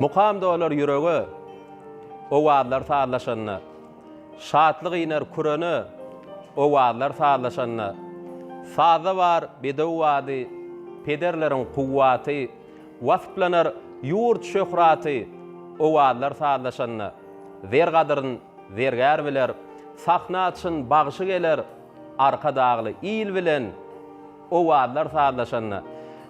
Mukam dolar ýürege, Owazlar sazlaşanda. Şatlyk iner kürene, Owazlar sazlaşanda. Sazda bar bedew bady, Pederleriň kuwwaty, Wasplanar ýurt şöhraty, Owazlar sazlaşanda. Zer gadyryn zergär biler, Sahna çyn bagşy geler, Arkadagly il bilen owazlar sazlaşanda.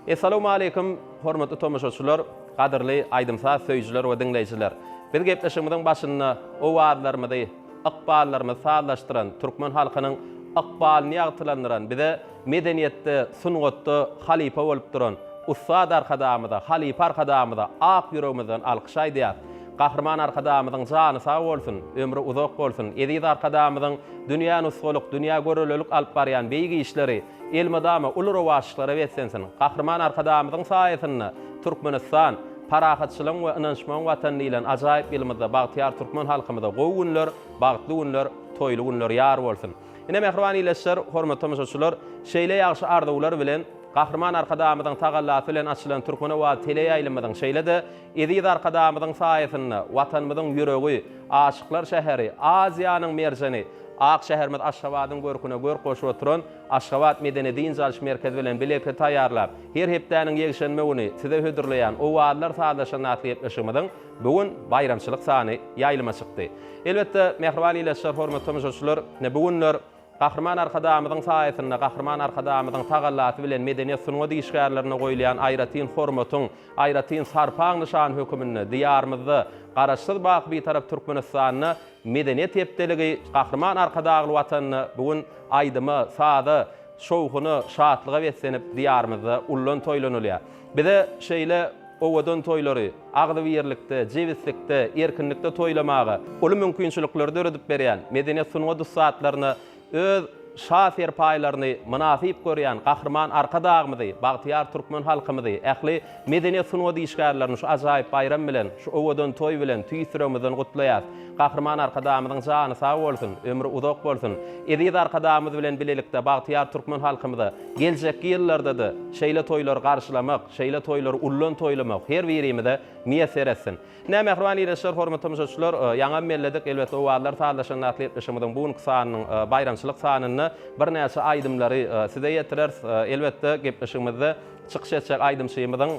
Essalawmaleýkim hormatly tomaşaçylar, gadyrly aýdym-saz söýüjiler we diňleýjiler. Biz gepleşigimiziň başynda owazlarymyzy, ykballarymyzy sazlaşdyran, türkmen halkynyň ykbalyny ýagtylandyran, bize medeniýetde, sungatda halypa bolup duran ussat Arkadagymyza, halypa Arkadagymyza ak ýüregimizden alkyş aýdýas. Gahryman Arkadagymyzyň jany sag bolsun, ömri uzak bolsun! Eziz Arkadagymyzyň dünýä nusgalyk, dünýä görelelik alyp barýan beýik işleri elmydama uly rowaçlyklara beslensin! Gahryman Arkadagymyzyň saýasynda Türkmenistan, parahatçylygyň we ynanyşmagyň Watany diýlen ajaýyp ýylymyzda bagtyýar türkmen halkymyza gowy günler, bagtly günler, toýly günler ýar bolsun! Ine, mähriban ildeşler, hormatly tomaşaçylar, şeýle ýagşy arzuwlar bilen, Gahryman Arkadagymyzyň tagallasy bilen açylan Türkmenowaz teleýaýlymyzyň, şeýle-de Eziz Arkadagymyzyň saýasynda Watanymyzyň ýüregi, aşyklar şäheri, Aziýanyň merjeni, ak şäherimiz Aşgabadyň görküne görk goşup oturan Aşgabat medeni-dynç alyş merkezi bilen bilelikde taýýarlap, her hepdäniň ýekşenbe güni size hödürleýän Owazlar sazlaşanda atly gepleşigimiziň bu gün baýramçylyk sany ýaýlyma çykdy. Elbetde, mähriban ildeşler, hormatly tomaşaçylar, bu günler Gahryman Arkadagymyzyň saýasynda, Gahryman Arkadagymyzyň tagallasy bilen medeniýet-sungat işgärlerine goýulýan aýratyn hormatyň, aýratyn sarpaň nyşany höküminde Diýarymyzda, Garaşsyz, baky Bitarap Türkmenistanda Medeniýet hepdeligi Gahryman Arkadagly Watanda bu gün aýdyma, saza, şowhuna, şatlyga beslenip Diýarymyzda ullan toýlanylýar. Bize şeýle owadan toýlary agzybirlikde, jebislikde, erkinlikde toýlamaga uly mümkinçilikleri döredip berýän medeniýet-sungat ussatlaryna öz şa serpaýlaryny mynasyp görýän Gahryman Arkadagymyzy, bagtyýar türkmen halkymyzy, ähli medeniýet-sungat işgärlerini şu ajaýyp baýram bilen, şu owadan toý bilen tüýs ýüregimizden gutlaýas. Gahryman Arkadagymyzyň jany sag bolsun, ömri uzak bolsun! Eziz Arkadagymyz bilen bilelikde bagtyýar türkmen halkymyza geljekki ýyllarda-da şeýle toýlary garşylamak, şeýle toýlary ullan toýlamak her birimize miýesser etsin! Ine, mähriban ildeşler, hormatly tomaşaçylar, ýaňam belledik, elbetde, Owazlar sazlaşanda atly gepleşigimiziň bu günki sanynyň, baýramçylyk sanynda birnäçe aýdymlary size ýetireris. Elbetde, gepleşigimizde çykyş etjek aýdymçymyzyň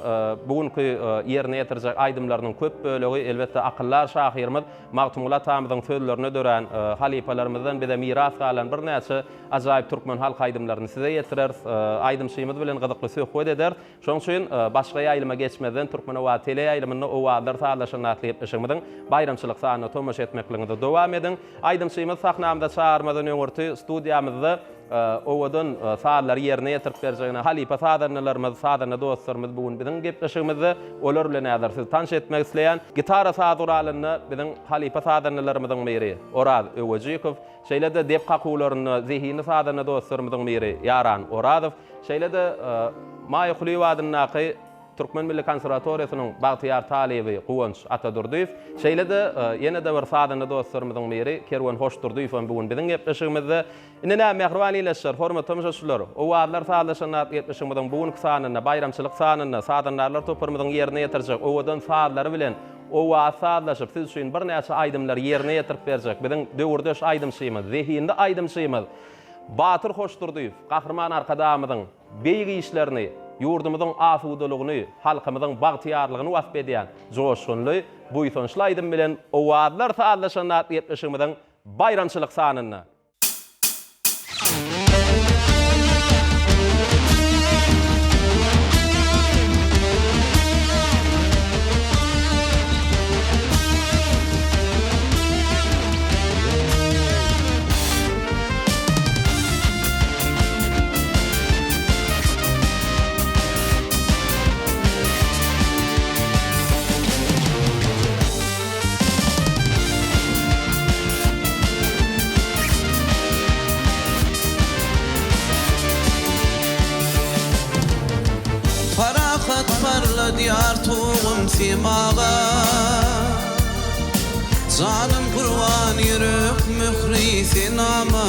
bu günki ýerine ýetirjek aýdymlarynyň köp bölegi, elbetde, akyldar şahyrymyz Magtymguly atamyzyň sözlerine dörän, halypalarymyzdan bize miras galan birnäçe ajaýyp türkmen halk aýdymlaryny size ýetireris. Aýdymçymyz bilen gyzykly söhbet ederis. Şonuň üçin başga ýaýlyma geçmezden Türkmenowazy teleýaýlymynda Owazlar sazlaşanda atly gepleşigimiziň baýramçylyk sanyna tomaşa etmekligiňizi dowam ediň. Aýdymçymyzy sahnamyza çagyrmadan öňürti studiýamyzda owadan sazlary ýerine ýetirip berjegine halypa sazandalarymyz, sazanda dostlarymyz bu gün biziň gepleşigimizde. Olar bilen häzir sizi tanyş etmek isleýän. Gitara saz guralynda biziň halypa sazandalarymyzyň biri Oraz Öwejikow, şeýle-de dep kakuwlarynda zehinli sazanda dostlarymyzyň biri Ýaran Orazow, Şeýle-de, Maýa Kulyýewa adyndaky Türkmen milli konserwatoriýasynyň bagtyýar talyby Guwanç Atadurdyýew, şeýle-de, ýene-de bir sazanda dostlarymyzyň biri Kerwen Hoşdurdyýew hem bu gün biziň gepleşigimizde. Indi näme, mähriban ildeşler, hormatly tomaşaçylar, Owazlar sazlaşanda atly gepleşigimiziň bu günki sanynda, baýramçylyk sanynda sazandarlar toparymyzyň ýerine ýetirjek owadan sazlary bilen owaz sazlaşyp, siz üçin birnäçe aýdymlary ýerine ýetirip berjek biziň döwürdeş aýdymçymyz, zehinli aýdymçymyz, Batyr Hoşdurdyýew Gahryman Arkadagymyzyň beýik işlerini, ýurdumyzyň asudalygyny, halkymyzyň bagtyýarlygyny wasp edýän joşgunly, buýsançly aýdym bilen Owazlar sazlaşanda atly gepleşigimiziň baýramçylyk sanynda. Parahat parladýar tugum semaga. Janym gurban ýürek möhri senama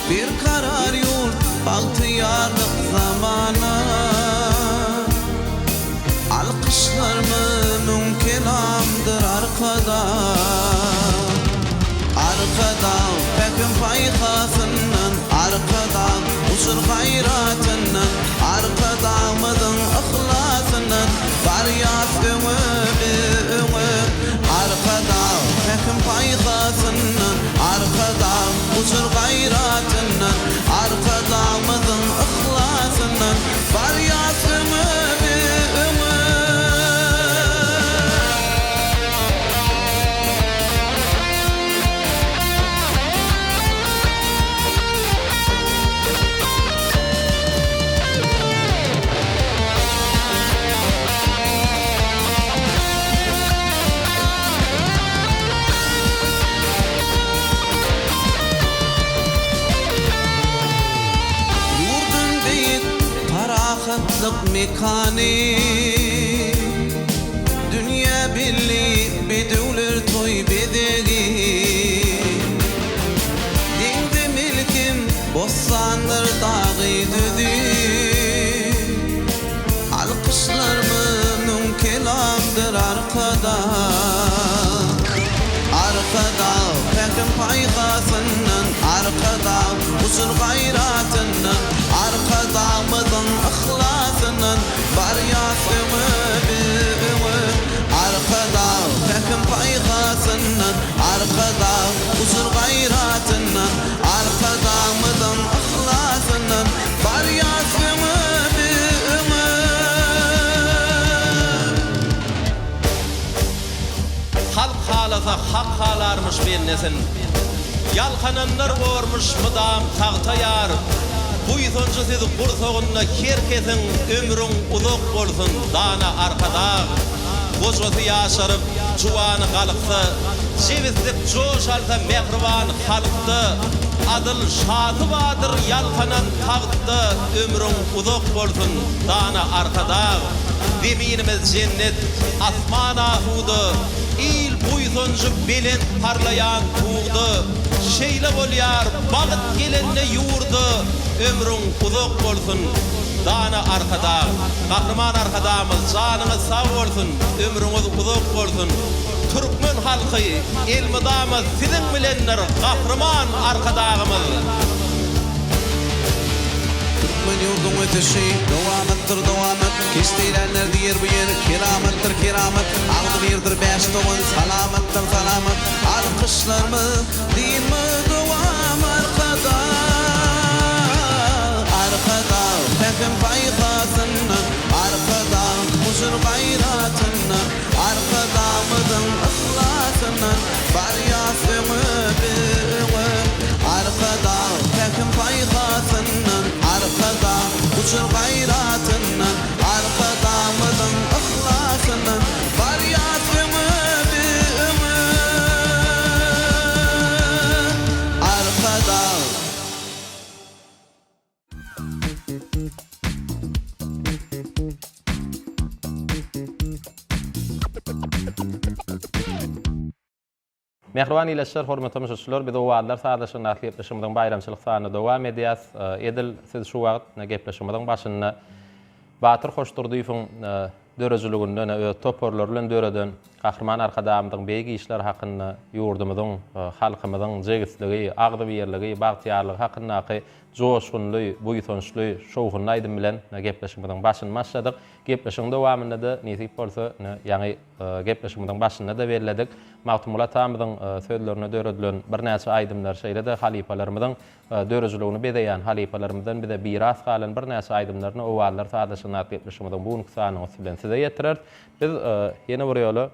Berkarar ýurt bagtyýarlyk zamana Alkyşlar. gaýratyndan, Arkadagymyzyň yhlasyndan, Barýas öňe biz öňe. Arkadag pähim-paýhasyndan, Arkadag gujur-gaýratyndan, Arkadagymyzyň yhlasyndan, Barýas öňe biz öňe. Ýurdum beýik parahatlyk mekany. Dünýä belli bedewler toý bezegi. Deňze melhem bossandyr dagy düzi. Alkyşlarymyz kelamdyr Arkadag. Arkadag pähim-paýhasyndan, Arkadag gujur-gaýratyndan, Arkadagymyzyň yhlasyndan barýas öňe biz öňe. Arkadag pähim-paýhasyndan, Arkadag gujur-gaýratyndan, Arkadagymyzyň yhlasyndan barýas öňe biz öňe. Halk halasa hak halarmyş bendesin. Ýalkananlar bormuş mydam tagta ýar. Buýsanjy siz gursagynda her kesiň ömrüň uzak bolsun dana Arkadag. Gojasy ýaşaryp, juwany galyksa, Jebislik joş alsa mähriban halkda, Adyl şasy bardyr ýalkanan tagtda, Ömrüň uzak bolsun, dana Arkadag! Zeminimiz jennet, asman asuda, Il buýsanjy belent parlaýan tugda, Şeýle bolýar bagt gelende ýurda, Ömrüň uzak bolsun, dana Arkadag! Gahryman Arkadagymyz janyňyz sag bolsun, ömrüňiz uzak bolsun! Türkmen halky elmydama siziň bilendir Gahryman Arkadagymyz! Türkmen ýurduň ösüşi dowamatdyr dowamat, Keşt eýlänler diýer bu ýer keramatdyr keramat, Agzybirdir bäş dogan salamatdyr salamat, Alkyşlarymyz dynmaz dowam Arkadag, Arkadag pähim-paýhasyndan, Arkadag gujur-gaýratyndan, Arkadagymyzyň yhlasyndan, Barýas öňe biz öňe. Arkadag pähim-paýhasyndan, Arkadag gujur-gaýratyndan, Arkadagymyzyň yhlasyndan, Barýas öňe biz öňe. Arkadag. Mähriban ildeşler, hormatly tomaşaçylar, biz Owazlar sazlaşygynda atly gepleşigimiziň baýramçylyk sanyny dowam edýäs. Edil siz şu wagt gepleşigimiziň başynda Batyr Hoşdurdyýewiň döredijiliginden öz toparlary bilen döreden Gahryman Arkadagymyzyň beýik işleri hakynda, ýurdumyzyň, halkymyzyň jebisligi, agzybirligi, bagtyýarlygy hakyndaky joşgunly, buýsançly, şowhunly aýdym bilen gepleşigimiziň başyny başladyk. Gepleşigiň dowamynda-da, nesip bolsa, ýaňy gepleşigimiziň başynda-da belledik, Magtymguly atamyzyň sözlerine döredilen birnäçe aýdymlar, şeýle-de halypalarymyzyň Döredijiligini bezeýän halypalarymyzdan bize miras galan birnäçe aýdymlaryny Owazlar sazlaşygyny atly gepleşigimiziň bu günki sanynyň üsti bilen size ýetireris. Biz ýene bir ýola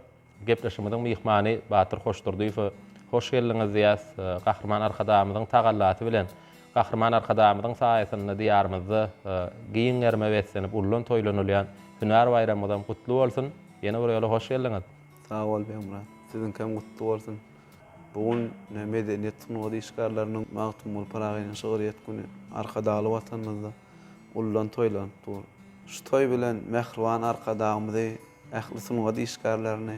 gepleşigimiziň myhmany Batyr Hoşdurdyýewe hoş geldiňiz diýýäs. Gahryman Arkadagymyzyň tagallasy bilen, Gahryman Arkadagymyzyň saýasynda Diýarymyzda giň gerime beslenip ullan toýlanylýan hünär baýramyňyzam gutly bolsun! Ýene bir ýola hoş geldiňiz! Sag bol Begmyrat. Siziňkem gutly bolsun. Bu gün medeniýet, sungat işgärleriniň Magtymguly Pyragynyň şygryýet güni Arkadagly Watanymyzda uludan toýlanyp dur. Şu toý bilen mähriban Arkadagymyzy, ähli sungat işgärlerini,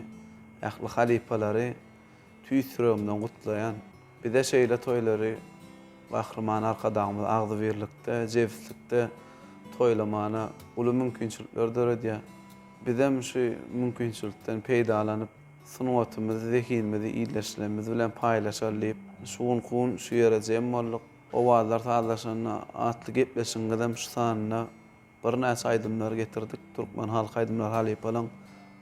ähli halypalary tüýs ýüregimden gutlaýan. Bize şeýle toýlary Gahryman Arkadagymyz agzybirlikde, jebislikde toýlamana uly mümkinçilikler döredýär. Bizem şu mümkinçilikden peýdalanyp, Sungatymyzy, zehinimizi ildeşlerimiz bilen paýlaşaly diýip, şu günki gün şu ýere jem bolduk. Owazlar sazlaşanda atly gepleşigiňizem şu sanynda birnäçe aýdymlar getirdik. Türkmen halk aýdymlary halypalaň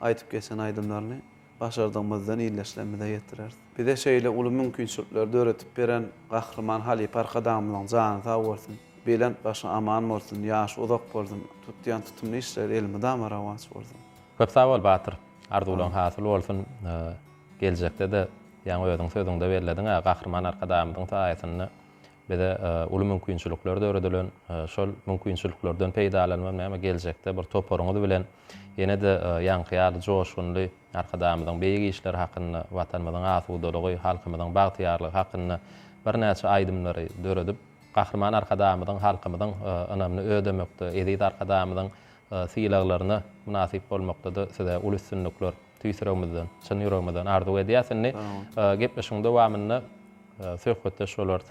aýdyp geçen aýdymlaryny başardygymyzdan ildeşlerimize ýetireris. Bize şeýle uly mümkinçilikleri döredip beren Gahryman halypa Arkadagymyzyň jany sag bolsun, belent başy aman bolsun, ýaşy uzak bolsun, tutýan tutumly işleri elmydama rowaç bolsun. Köp sag bol Batyr. Arzuwlaň hasyl bolsun. Geljekde-de ýaňy özüň sözüňde bellediň-ä, Gahryman Arkadagymyzyň saýasynda bize uly mümkinçilikler döredilen. Şol mümkinçiliklerden peýdalanybam näme geljekde bir toparyňyz bilen ýene-de ýaňky ýaly joşgunly Arkadagymyzyň beýik işleri hakynda, Watanymyzyň asudalygy, halkymyzyň bagtyýarlygy hakynda birnäçe aýdymlary döredip, Gahryman Arkadagymyzyň halkymyzyň ynamyny ödemekde, eziz Arkadagymyzyň sylaglaryna mynasyp bolmakda-da size uly üstünlikler tüýs ýüregimizden, çyn ýüregimizden arzuw edýäs. Indi gepleşigiň dowamynda söhbetdeş bolarys.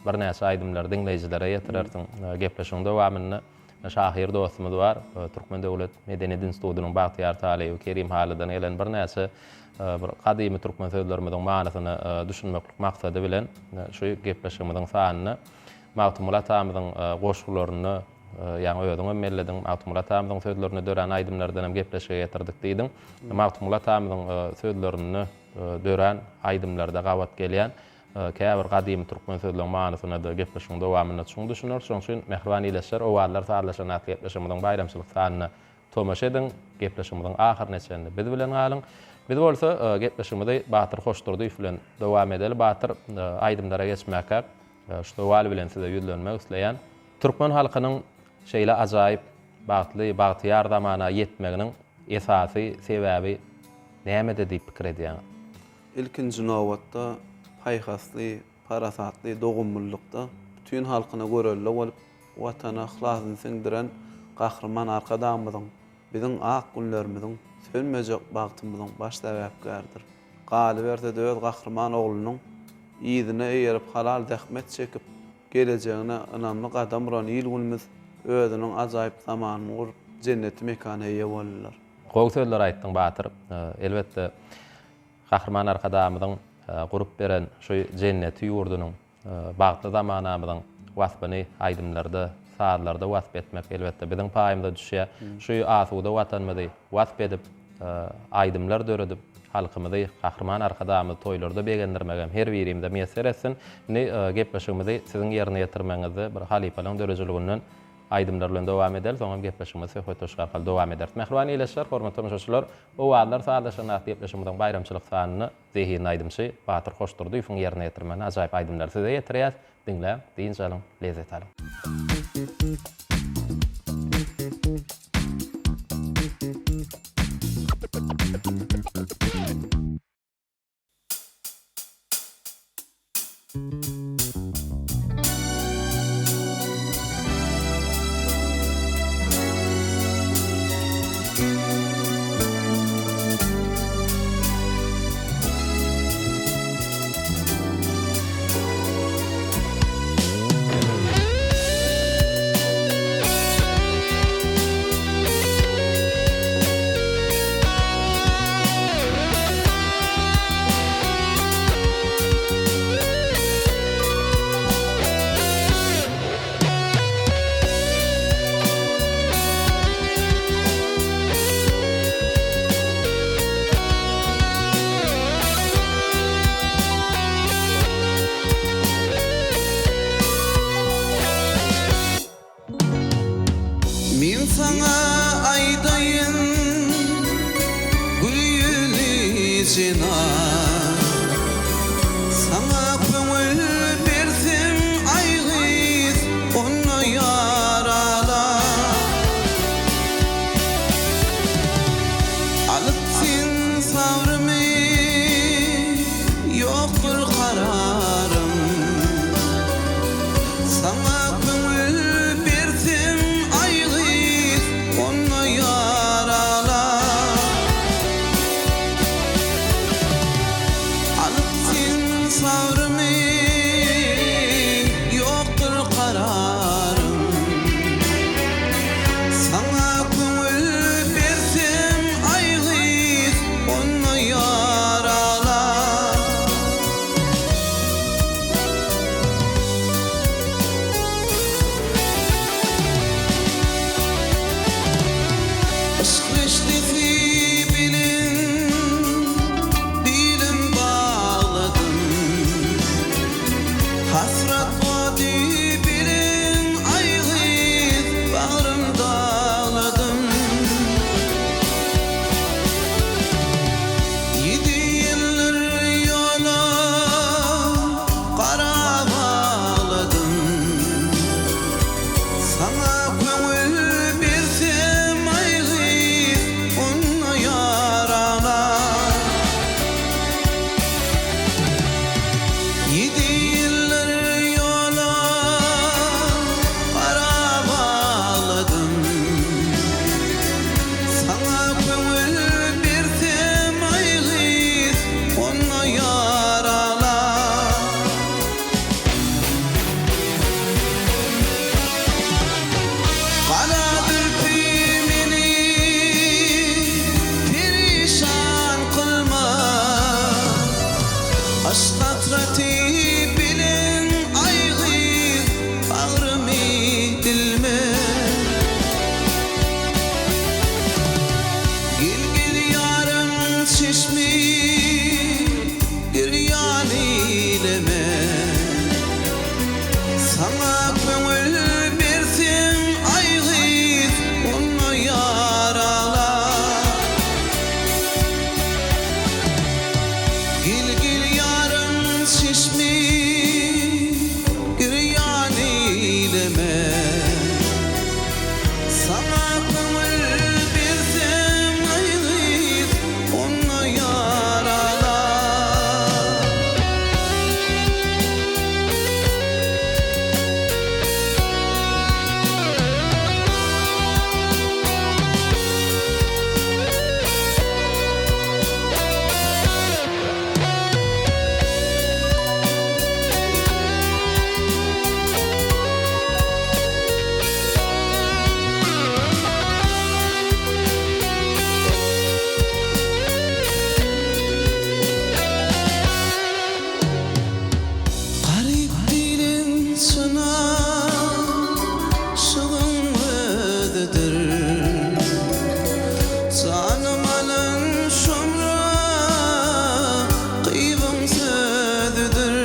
Birnäçe aýdymlary diňleýjilere ýetirersiň. Gepleşigiň dowamynda şahyr dostumyz bar, Türkmen döwlet medeniýet institutynyň bagtyýar talyby Kerim Halydan gelen birnäçe bir gadymy türkmen sözlerimiziň manysyna düşünmeklik maksady bilen şu gepleşigimiziň sanynda Magtymguly atamyzyň goşgularynda Ýaňy özüňem bellediň, Magtymguly atamyzyň sözlerinde dörän aýdymlardan hem gepleşige getirdik diýdiň. Magtymguly atamyzyň sözlerinde dörän aýdymlarda gabat gelýän käbir gadymy türkmen sözleň manysyna-da gepleşigiň dowamynda çuň düşüneris. Şonuň üçin, mähriban ildeşler, Owazlar sazlaşan atly gepleşigimiziň baýramçylyk sanyna tomaşa ediň, gepleşigimiziň ahyryna çenli biz bilen galyň. Biz bolsa gepleşigimizi Batyr Hoşdurdyýew bilen dowam edeli. Batyr, aýdymlara geçmäkäk, Şu sowal bilen size ýüzlenmek isleýän. Türkmen halkynyň şeýle ajaýyp, bagtly, bagtyýar zamana ýetmeginiň esasy sebäbi nämede diýip pikir edýäňiz? Ilkinji nobatda, paýhasly, parasatly, dogumlylykda bütin halkyna görelde bolup, Watana yhlasyny siňdiren Gahryman Arkadagymyzyň biziň ak günlerimiziň, sönmejek bagtymyzyň baş sebäpkäridir. Galyberse-de öz gahryman oglunyň yzyna eýerip halal zähmet çekip, gelejegine ynamly gadam uran il-günümiz özüniň ajaýyp zamanyny gurup, jenneti mekana eýe boldular. Gowy sözler aýtdyň Batyr. Elbetde Gahryman Arkadagymyzyň gurup beren şu jenneti ýurdunyň Bagtly zamanamyzyň waspyny aýdymlarda, sazlarda wasp etmek, elbetde, biziň paýymyza düşýär. Şu asuda Watanymyzy wasp edip, aýdymlar döredip, halkymyzy, Gahryman Arkadagymyzy toýlarda begendirmegem her birimize miýesser etsin. Indi gepleşigimizi siziň ýerine ýetirmegiňizde bir halypalaryň döredijiliginden aýdymlar bilen dowam edeli, soňam gepleşigimizi söhbetdeşlik arkaly dowam ederis. Mähriban ildeşler, hormatly tomaşaçylar, Owazlar sazlaşan atly gepleşigimiziň baýramçylyk sanynda Zehinli aýdymçy Batyr Hoşdurdyýewiň ýerine ýetirmeginde ajaýyp aýdymlary size ýetirýäs. Diňläň, dynç alyň, lezzet alyň. Men saňa aýdaýyn gül ýüzli jenan Saňa köňül bersem aý gyz onda ýaralar Alyp sen sabrymy ýokdur kararym Saňa köňül bersem aý gyz onda ýaralar. Saňa köňül bersem aý gyz onda ýar aglar. Ýedi ýyldyr ýola gara bagladym. Saňa köňül bersem aý gyz onda ýar aglar. Gara zülpi meni perişan kylma, Yşk hasraty bilen aý gyz bagrymy dilme. Gel gel ýarym çeşmi girýan eýleme. Saňa köňül bersem aý gyz onda ýar aglar. Gel gel ýarym çeşmi girýan eýleme. Saňa köňül bersem aý gyz onda ýar aglar. Garyp diýlen çyna şygyň özüdir. Janym alan şomra gyzyň sözüdir.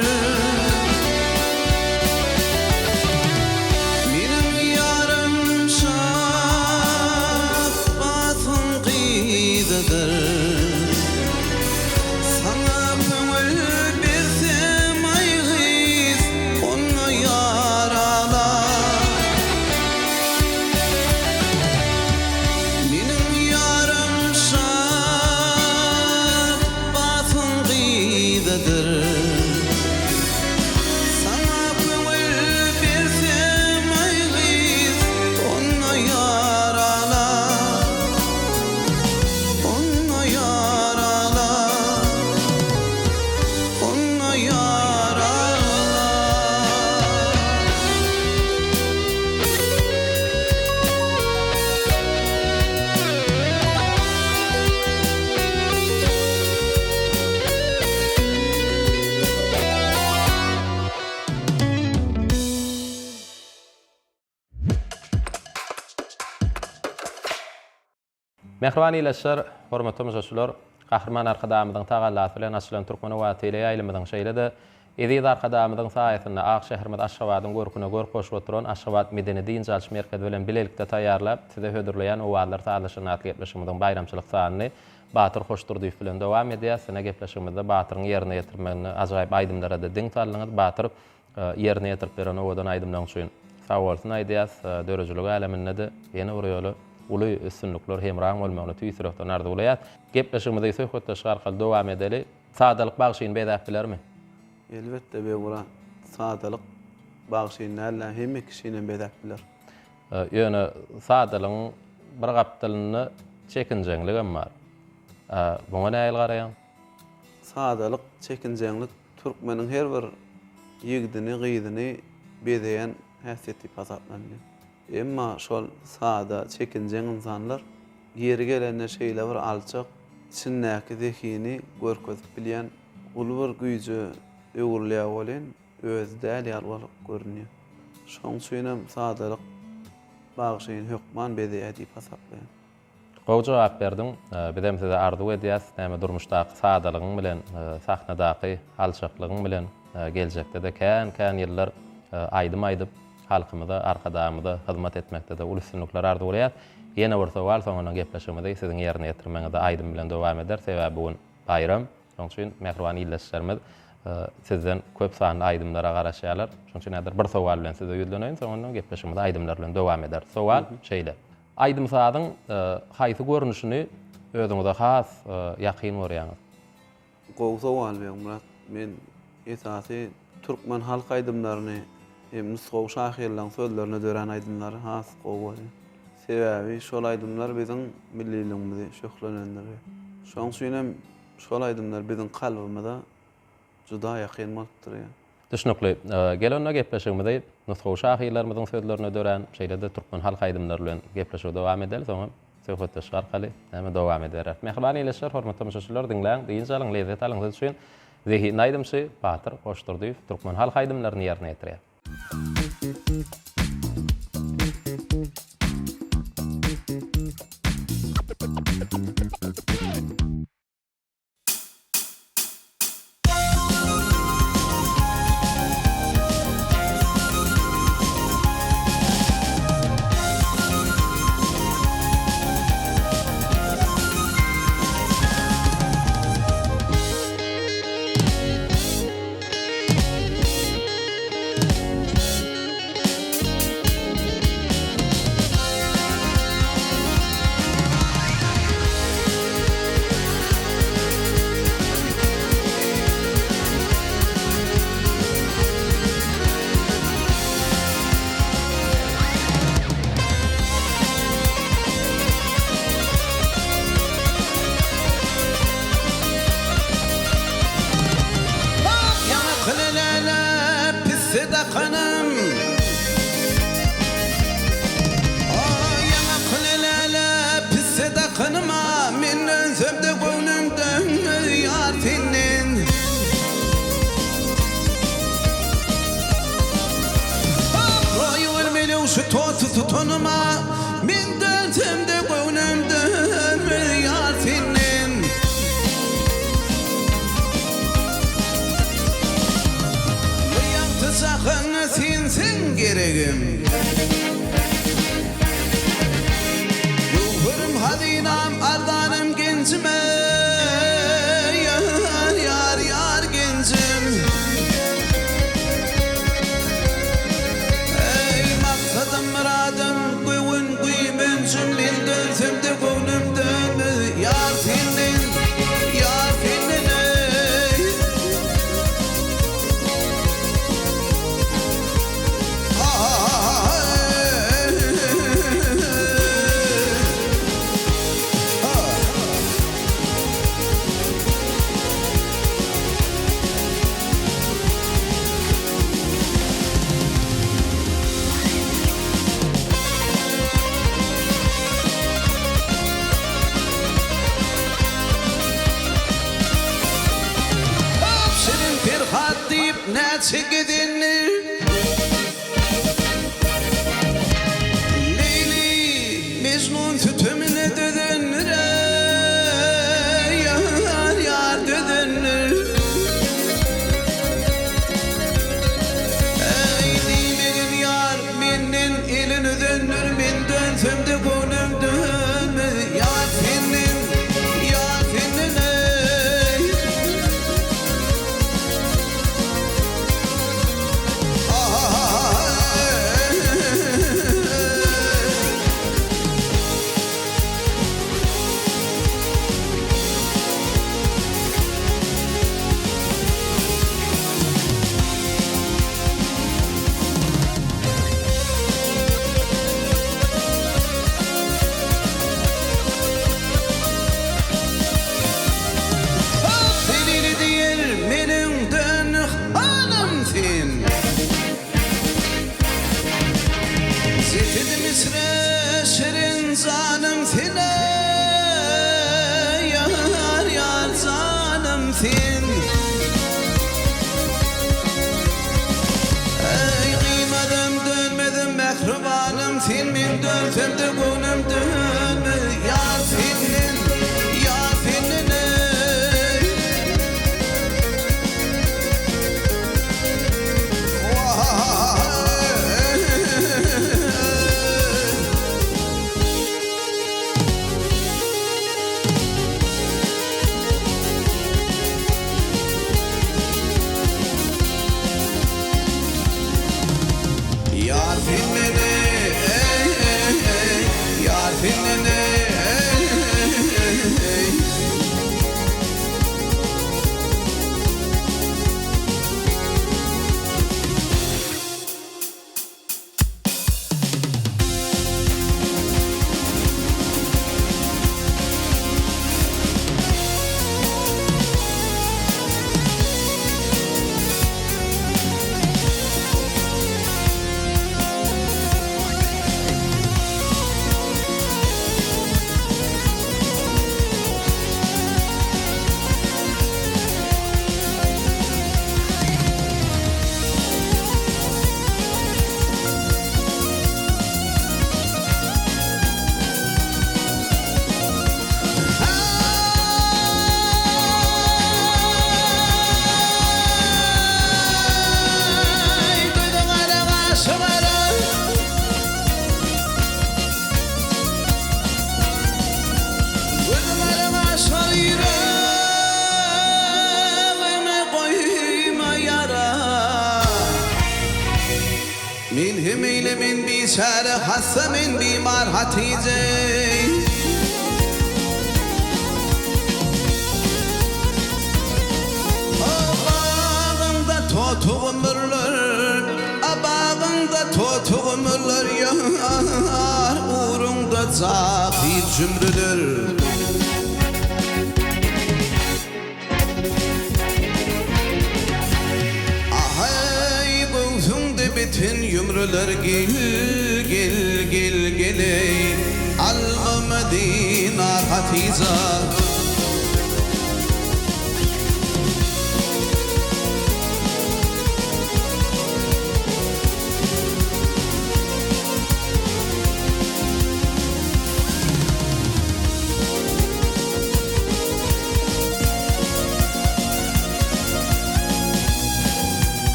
Meniň ýarym Şapbasyň gyzydyr. Saňa köňül bersem aý gyz, onda ýar alar. Meniň ýarym Şapbasyň gyzydyr. Saňa köňül bersem aý gyz, onda ýar alar. Onda ýar alar. Onda ýar alar. Mähriban ildeşler, hormatly tomaşaçylar, Gahryman Arkadagymyzyň tagallasy bilen açylan Türkmen howa teleýaýlymyzyň, şeýle-de Eziz Arkadagymyzyň saýasynda ak şäherimiz Aşgabadyň görküne görk goşup oturan Aşgabat medeni-dynç alyş merkezi bilen bilelikde taýýarlap, size hödürleýän Owazlar sazlaşygyny atly gepleşigimiziň baýramçylyk sanyny Batyr Hoşdurdyýew bilen dowam edýäs. Ine, gepleşigimizde Batyryň ýerine ýetirmeginde ajaýyp aýdymlara-da diň saldyňyz. Batyr, Ýerine ýetirip beren owadan aýdymlaň üçin sag bolsun aýdýas. Döredijilik äleminde-de ýene bir ýola uly üstünlikler hemraň bolmagyny tüýs ýürekden arzuwlaýas. Gepleşigimizi söhbetdeşlik arkaly dowam edeli. Sadalyk bagşyny bezäp bilermi? Elbetde Begmyrat, sadalyk bagşyny däl-de hemme kişinem bezäp biler. Ýöne sadalygyň bir gapdalynda çekinjeňligem bar. Muňa nähili garaýaň? Sadalyk, çekinjeňlik türkmeniň her bir ýigdini, gyzyny bezeýän häsiýet diýip hasaplanylýar. Emma şol sada, çekinjeň ynsanlar ýeri gelende şeýle bir alçak, içindäki zehini görkezip bilýän uly bir güýje öwrülýär welin, özi däl ýaly bolup görünýär. Şonuň üçinem sadalyk bagşyny hökman bezeýär diýip hasaplaýan. Gowy jogap berdiň. Bizem size arzuw edýäs, näme durmuşdaky sadalygyň bilen, sahnadaky alçaklygyň bilen geljekde-de kän-kän ýyllar aýdym aýdyp, halkymyza, Arkadagymyza hyzmat etmekde-de uly üstünlikler arzuwlaýas. Ýene bir sowal, soňundan gepleşigimizi siziň ýerine ýetirmegiňizde aýdym bilen dowam ederis. Sebäbi bu gün baýram. Şonuň üçin mähriban ildeşlerimiz. Sizden köp sanly aýdymlara garaşýarlar. Şonuň üçin häzir bir sowal bilen size ýüzleneýin, soňundan gepleşigimizi aýdymlar bilen dowam ederis. Sowal şeýle. Aýdym-sazyň haýsy görnüşini özüňize has ýakyn görýäňiz? Gowy sowal Begmyrat. Men esasy türkmen halk aýdymlaryny hem nusgawy şahyrlaryň sözlerine dörän aýdymlary has gowy görýän. Sebäbi şol aýdymlar biziň milliligimizi şöhlelendirýär. Şonuň üçin hem şol aýdymlar biziň kalbymyza juda ýakyn bolup durýar. Düşnükli. Gel onda gepleşigimizi nusgawy şahyrlarymyzyň sözlerine dörän, şeýle-de türkmen halk aýdymlary bilen gepleşigi dowam edeli, soňam söhbetdeşlik arkaly näme dowam edibereris. Mähriban ildeşler, hormatly tomaşaçylar, diňläň, dynç alyň, lezzet alyň siz üçin zehinli aýdymçy Batyr Goçdurdyýew türkmen halk aýdymlaryny ýerine ýetirýär. Ýaňakyny läläp pisse dakanym. Ýaňakyny läläp pisse dakanyma, Men dönsem-de göwnüm dönmez ýar senden. Roýy gül melewşe toty tutanyma, Men dönsem-de göwnüm dönmez ýar senden. Bu ýagty jahanda sensiň geregim. Göwherim hazynam arzanym genjim eý ýar ýar ýar genjim. Eý maksadym myradym göwün güýmenjim men dönsemde göwnüm dönmez ýar senden ýar senden eý. Şirin Perhat diýip näçe gezendir. Leýli Mejnun sütemine dözendir eý ýar ýar dözendir. Eý diýmegin ýar menden elin üzendir men dönsemde göwnüm dönmez ýar senden ýar senden eý. Zelili diýer meniňden hanym sen. Jesedim içre şirin janym sen eý ýar ýar janym sen. Eý gyýmadym dönmedim mähribanym sen men dönsemde göwnüm dönmez ýar senden ýar senden eý. Neýle men biçäre hassa men bimar Hatyja. A bagyňda toty gumurlar, A bagyňda toty gumurlar Ýar ugruňda jahyl jümrüler. Ahaý göwsüňde biten ýumrular gel gel gel geleý Alma Medina Hatyja.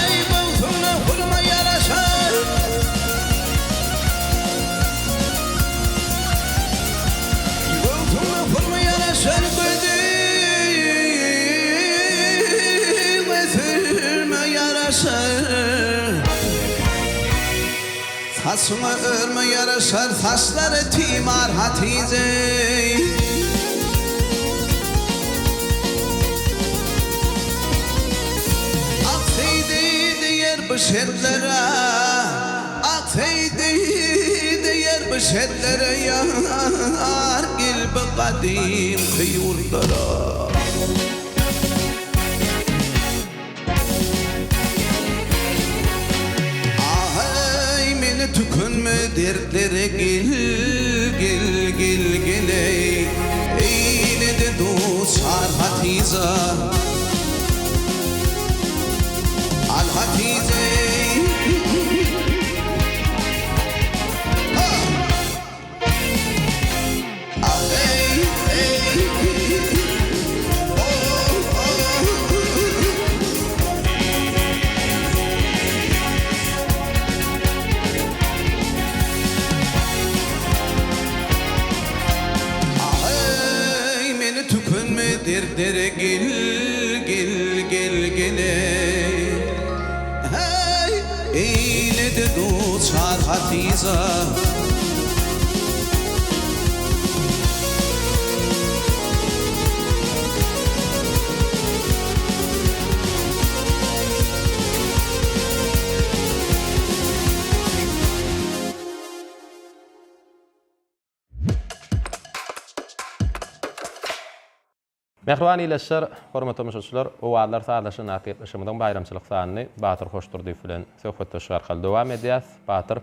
Eý, göwsüňde hurma ýaraşar. Göwsüňde hurma ýaraşar gözüňe sürme ýaraşar. Saçyňa örme ýaraşar saçlary timar Hatyja. Ak Seýdi diýer bu şertlere. Ak Seýdi diýer bu şertlere ýar gel bu gadymky ýurtlara. Aheý meni tükenme dertlere gel gel gel geleý eýledi duçar Hatyja. Al Hatyja Ha! Aheý eý Oh oh Aheý meni tükenme dertlere gel gel gel geleý Heý eýledi duçar Hatyja. Mähriban ildeşler, hormatly tomaşaçylar, Owazlar sazlaşan atly gepleşigimiziň baýramçylyk sanyny Batyr Hoşdurdyýew bilen söhbetdeşlik arkaly dowam edýäs. Batyr,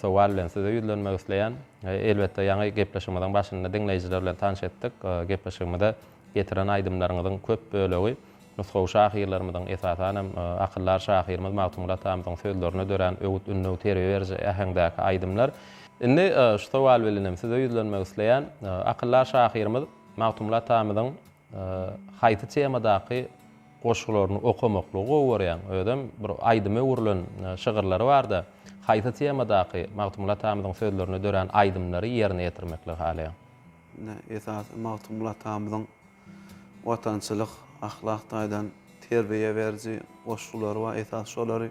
sowal bilen size ýüzlenmek isleýän. Elbetde, ýaňy gepleşigimiziň başynda diňleýjiler bilen tanyş etdik. Gepleşigimize getiren aýdymlaryňyzyň köp bölegi Nusgawy şahyrlarymyzyň, esasan hem, akyldar şahyrymyz Magtymguly atamyzyň sözlerine dörän öwüt-ündew, terbiýe beriji äheňdäki aýdymlar. Indi şu sowal bilen hem size ýüzlenmek isleýän. Akyldar şahyrymyz Magtymguly atamyzyň haýsy temadaky goşgularyny okamaklygy gowy görýäň? Özem bir aýdyma öwrülen şygyrlary bar-da, haýsy temadaky Magtymguly atamyzyň sözlerine dörän aýdymlary ýerine ýetirmekligi halaýaň? Ine, esasy Magtymguly atamyzyň watançylyk, ahlak taýdan terbiýe beriji goşgulary bar, esasy şolary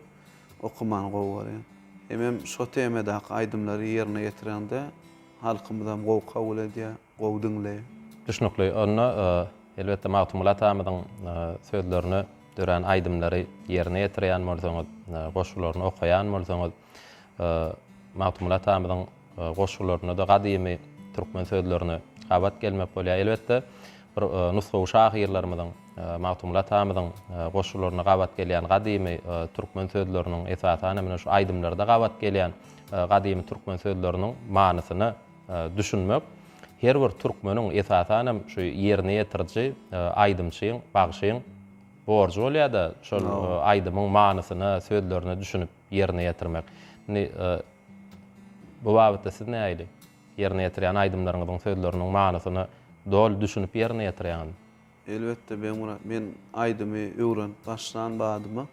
okamany gowy görýän. Hemem şo temadaky aýdymlary ýerine ýetireňde halkymyzam gowy kabul edýär, gowy diňleýär. Düşnükli. Onda, elbetde, Magtymguly atamyzyň sözlerine dörän aýdymlary ýerine ýetirýän bolsaňyz, goşgularyny okaýan bolsaňyz, Magtymguly atamyzyň Goşgularynda-da gadymy türkmen sözlerine gabat gelmek bolýar. Elbetde, bir nusgawy şahyrlarymyzyň, Magtymguly atamyzyň goşgularynda gabat gelýän gadymy türkmen sözleriniň, esasan hem, şu aýdymlarda gabat gelýän gadymy türkmen sözleriniň manysyna düşünmek her bir türkmeniň, esasan hem, şu ýerine ýetiriji aýdymçyň, bagşyň borjy bolýar-da, şol aýdymyň manysyna, sözlerine düşünip ýerine ýetirmek. Indi Bu babatda siz nähili? Ýerine ýetirýän aýdymlaryňyzyň sözleriniň manysyna doly düşünip ýerine ýetirýäňizmi? Elbetde, Begmyrat, men aýdymy öwrenip başlan badyma,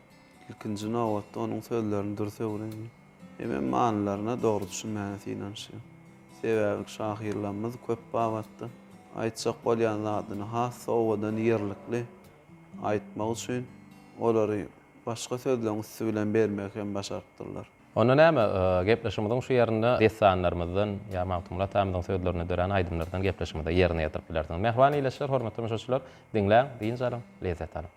ilkinji nobatda onuň sözlerini dürs öwrenýän. Hemem manylaryna dogry düşünmäge synanyşýan. Sebäbi şahyrlarymyz köp babatda aýtjak bolýan zadyny has-da owadan, ýerlikli aýtmak üçin olary başga sözleň üsti bilen bermegi hem başarypdyrlar. Onda näme, gepleşigimiziň şu ýerinde dessanlarymyzdan ýa Magtymguly atamyzyň sözlerine dörän aýdymlardan gepleşigimize ýerine ýetirip bilersiňiz. Mähriban ildeşler, hormatly tomaşaçylar, diňläň, dynç alyň, lezzet alyň.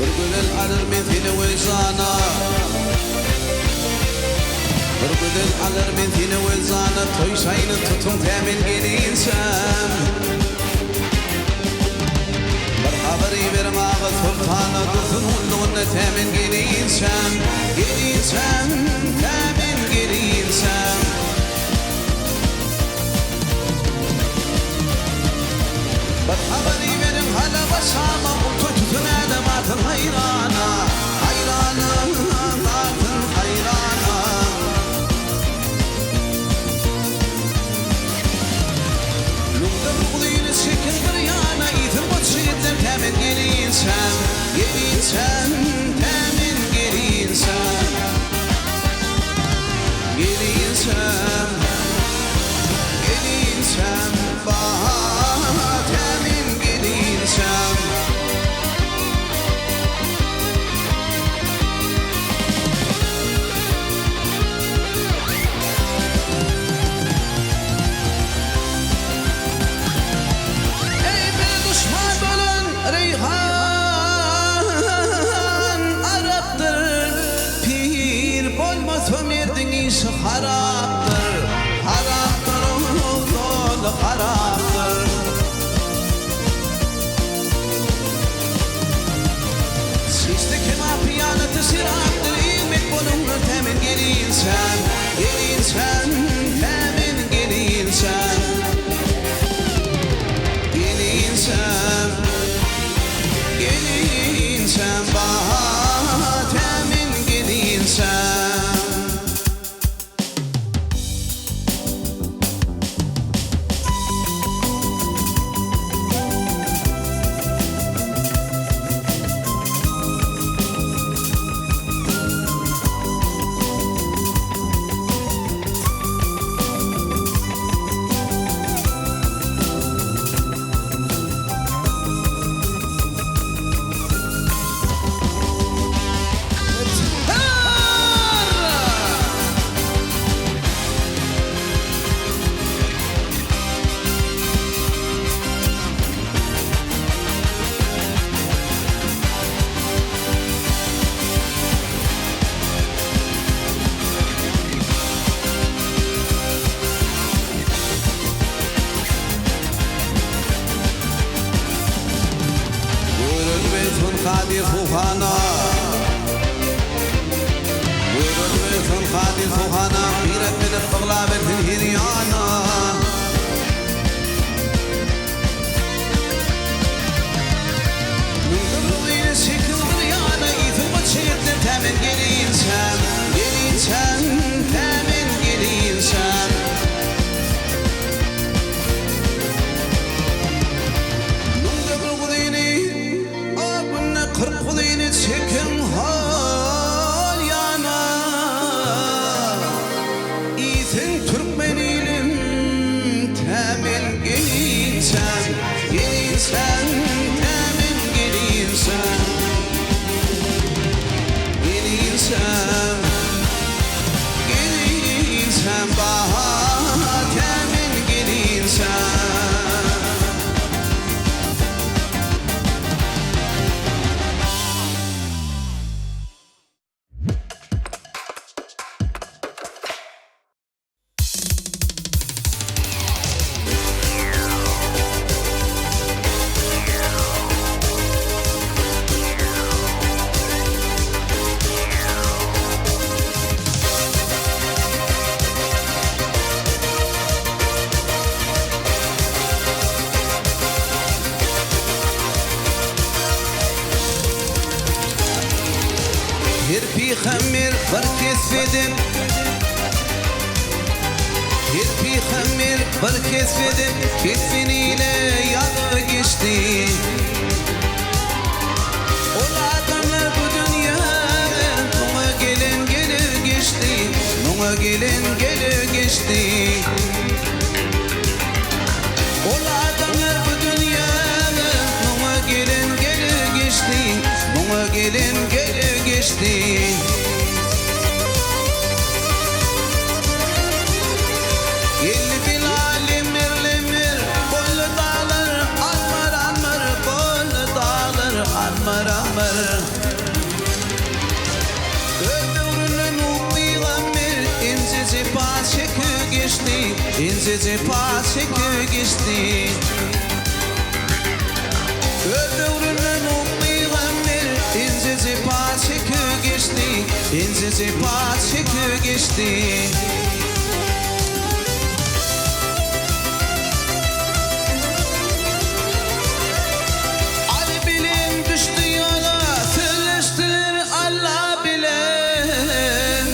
Bir gözel alar men seni wejdana Bir gözel alar men seni wejdana Toý şaýyny tutuň tä men gelinçäm Bir habar iberiň aga soltana Dursun gullugynda tä men gelinçäm Gelinçäm tä men gelinçäm. Bir habar iberiň Halaba, Şama, Ol toý tutan älem atyn haýrana, Haýrana, atyn haýrana. Müňde bir guzyny çekiň bir ýana, Iýsin goç ýigitler tä men gelinçäm, Gelinçäm, tä men gelinçäm. Gelinçäm, gelinçäm, bah, tä men gelinçäm. Eý, bile duşman bolan Reýhan arapdyr, Pir bolmasa merdiň işi harapdyr, Harapdyr oglan, harapdyr. Çişdi kebap hyýanaty şerapdyr, Eýmek boluňlar tä men gelinçäm, Gelinçäm, tä men gelinçäm. Gelinçäm, gelinçäm, bah, tä men gelinçäm. Görülmesin kadyr suhana Görülmesin kadyr suhana Gyrat edip yglabersin her ýana. Müňde bir çekil bir ýana Iýsin goç ýigitler tä men gelinçäm Gelinçäm tä men gelinçäm. Müňde bir guzyny a günde 40 guzyny çekiň hol ýana Iýsin türkmen ilim tä men gelinçäm Gelinçäm tä men gelinçäm Gelinçäm. Gelinçäm Gelinçäm Baha tä men gelinçäm. Her pygamber bir kesbeden Her pygamber bir kesbeden Kesbin ile ýazyp geçdi. Ol adamlar bu dünýäde Muňa gelen geler geçdi Muňa gelen geler geçdi. Ol adamlar bu dünýäde Muňa gelen geler geçdi Muňa gelen geler geçdi. Geldi Bilal emir-lemir, Boldy daglar almar-almar, Boldy daglar almar-almar. Öz döwründe Nuh pygamber Inçe jepa çekip geçdi, Inçe jepa çekip geçdi. Öz döwründe Nuh pygamber Inçe jepa çekip geçdi, Inçe jepa çekip geçdi. Aly bilen düşdi ýola, Sözleşdiler Alla bilen,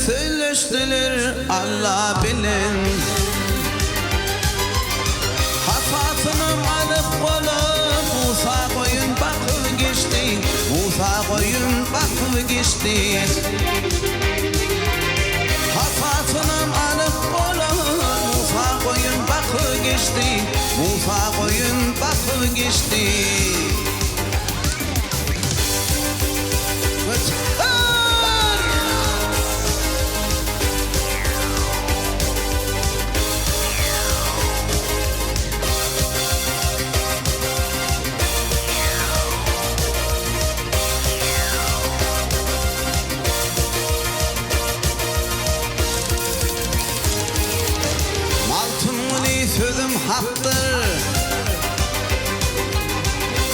Sözleşdiler Alla bilen. Hasasynam alyp gola, Musa goýun bakyp geçdi, Musa goýun bakyp geçdi. Hasasynam alyp gola, Musa goýun bakyp geçdi, Musa goýun bakyp geçdi. Magtymguly sözüm hakdyr.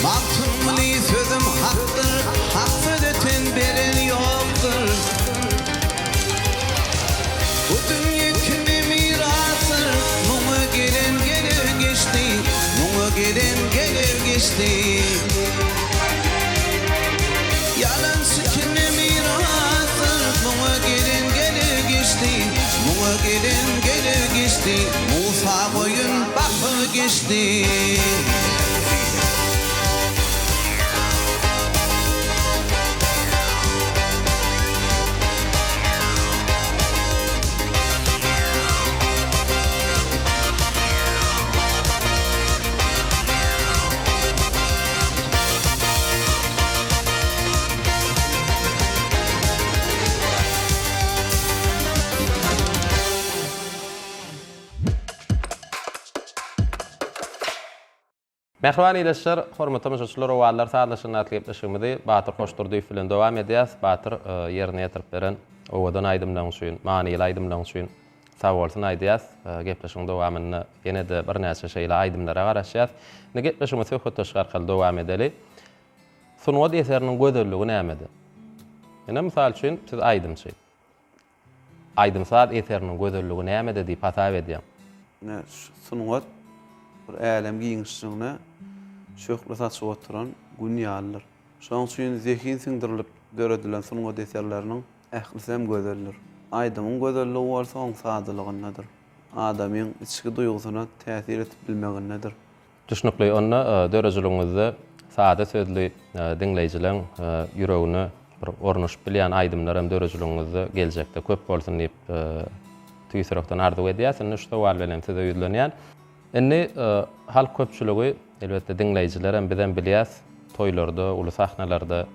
Magtymguly sözüm hakdyr, Hak söze ten beren ýokdur. Bu dünýe kime mirasdyr, Muňa gelen geler geçdi, Muňa gelen geler geçdi. Ýalançy kime mirasdyr, Muňa gelen geler geçdi, Muňa gelen geler geçdi, Musa goýun bakyp geçdi. Mähriban ildeşler, hormatly tomaşaçylar Owazlar sazlaşygyny atly gepleşigimizi Batyr Hoşdurdyýew bilen dowam edýäs. Batyr ýerine ýetirip beren owadan aýdymlaryň üçin, manyly aýdymlaryň üçin sag bolsun aýdýas. Gepleşigiň dowamynda ýene-de birnäçe şeýle aýdymlara garaşýas. Indi gepleşigimizi söhbetdeşlik arkaly dowam edeli. Sungat eseriniň gözelligi nämede? Ine, mysal üçin, siz aýdymçy. Aýdym-saz eseriniň gözelligi nämede diýip hasap edýäň? Ine, sungat bir älem giňişligine şöhle saçyp oturan Gün ýalydyr. Şonuň üçin zehin siňdirilip döredilen sungat eserleriniň ählisi hem gözeldir. Aýdymyň gözelligi bolsa oň sadalygyndadyr. Adamyň içki duýgusyna täsir edip bilmegindedir. Düşnükli. Onda döredijiligiňizde sada sözli diňleýjileň ýüregine bir ornaşyp bilýän aýdymlar hem döredijiligiňizde geljekde köp bolsun diýip tüýs ýürekden arzuw edýäs. Indi şu sowal bilen hem size ýüzlenýän. Indi halk köpçüligi, elbetde diňleýjiler hem bizem bilýäs, toýlarda, uly sahnalarda.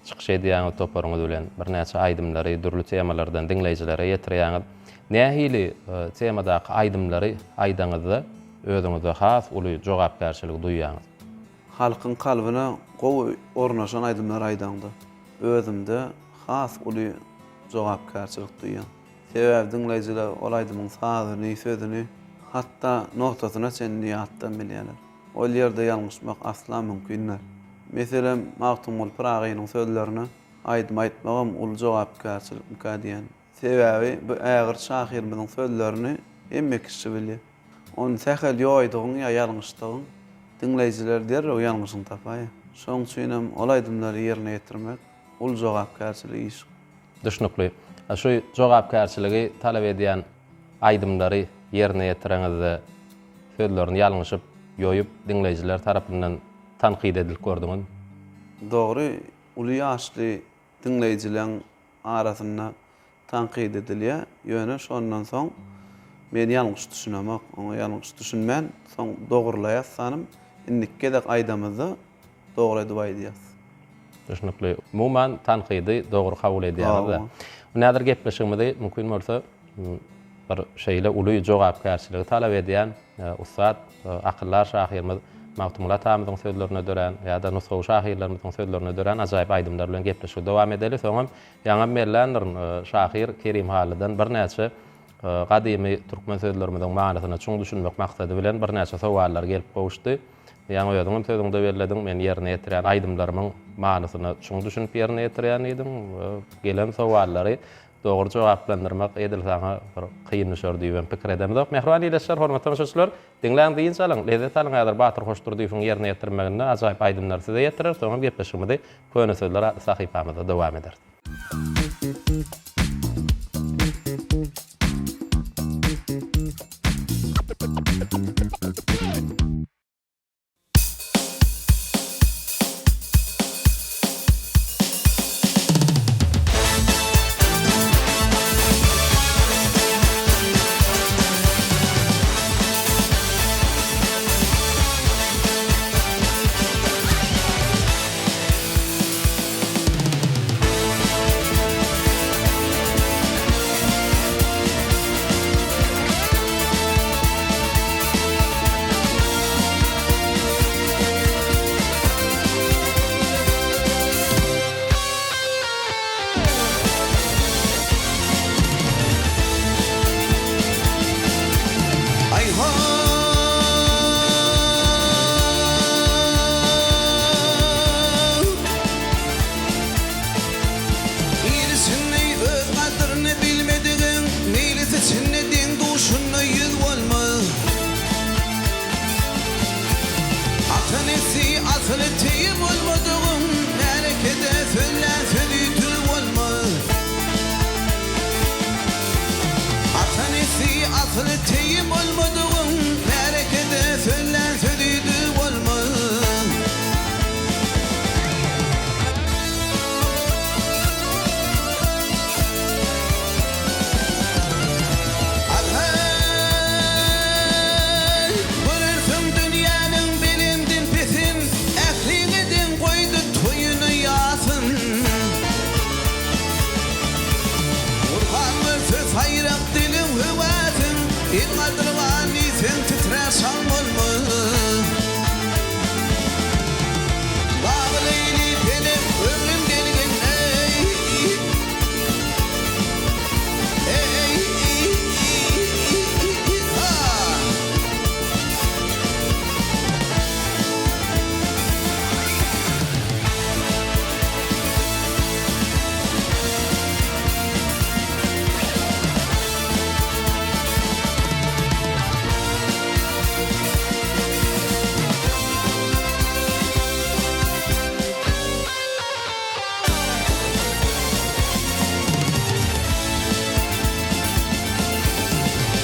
Çykyş edýäňiz toparyňyz bilen birnäçe aýdymlary dürli temalardan diňleýjilere ýetirýäňiz. Nähili temadaky aýdymlary aýdaňyzda özüňizde has uly jogapkärçiligi duýýaňyz? Halkyň kalbyna gowy ornaşan aýdymlary aýdaňda özümde has uly jogapkärçilik duýýan. Sebäbi diňleýjiler ol aýdymyň sazyny, sözüni, hatda notasyna çenli ýatdan bilýärler. Ol ýerde ýalňyşmak asla mümkin däl. Meselem, Magtymguly Pyragynyň sözlerine aýdym aýtmagam uly jogapkärçilikmikä diýýän. Sebäbi bu ägirt şahyrymyzyň sözlerini hemme kişi bilýär. Ony sähel ýoýdugyň ýa ýalňyşdygyň, diňleýjiler derrew ýalňyşyňy tapaýar. Şonuň üçinem ol aýdymlary ýerine ýetirmek uly jogapkärçilik iş. Düşnükli. Şu jogapkärçiligi talap edýän aýdymlary ýerine ýetireňizde sözlerini ýalňyşyp, ýoýup, diňleýjiler tarapyndan tankyt edilip gördüňizmi? Dogry, uly ýaşly diňleýjileň arasynda tankyt edilýär, ýöne şondan soň men ýalňyş düşünemok, oňa ýalňyş düşünmän, soň dogrulaýas sanym, indiki gezek aýdamyzda dogry edip aýdýas. Düşnükli. Umuman tankydy dogry kabul edýäňiz-de. Indi häzir gepleşigimizi mümkin bolsa bir şeýle uly jogapkärçiligi talap edýän ussat akyldar şahyrymyz Magtymguly atamyzyň sözlerine dörän ýa-da nusgawy şahyrlarymyzyň sözlerine dörän ajaýyp aýdymlar bilen gepleşigi dowam edeli. Soňam ýaňam belländirin, şahyr Kerim Hallydan birnäçe gadymy türkmen sözlerimiziň manysyna çuň düşünmek maksady bilen birnäçe sowallar gelip gowuşdy. Ýaňy özüňem sözüňde bellediň, men ýerine ýetirýän aýdymlarymyň manysyna çuň düşünip ýerine ýetirýän diýdiň. Gelen sowallary dogry jogaplandyrmak edil saňa bir kyn düşer diýibem pikir edemzok. Mähriban ildeşler, hormatly tomaşaçylar, diňläň, dynç alyň, lezzet alyň häzir Batyr Hoşdurdyýewiň ýerine ýetirmeginde ajaýyp aýdymlary size ýetirer, soňam gepleşigimizi Köne sözler atly sahypamyzda dowam ederis. Il içinde öz gadyryny bilmedigiň, Meýlis içinde deň-duşunda ýüz bolmaz. Ata-enesi asyly teýi bolmadygyň, Märekede sözlän sözi düz bolmaz. Ata-enesi asyly teýi bolmadygyň, Märekede sözlän sözi düz bolmaz. Al-haý, görersiň dünýäniň belendin-pesin, Ähliňe deň goýdy toýuny, ýasyn. Gurhan görse saýrak diliň höwäsin, Il gadyrgan diýseň titrär şaň bolmaz. Babyl eýli pelek ömrüm gelgin-eý. Eý-eý-eý-eý-eý-ha!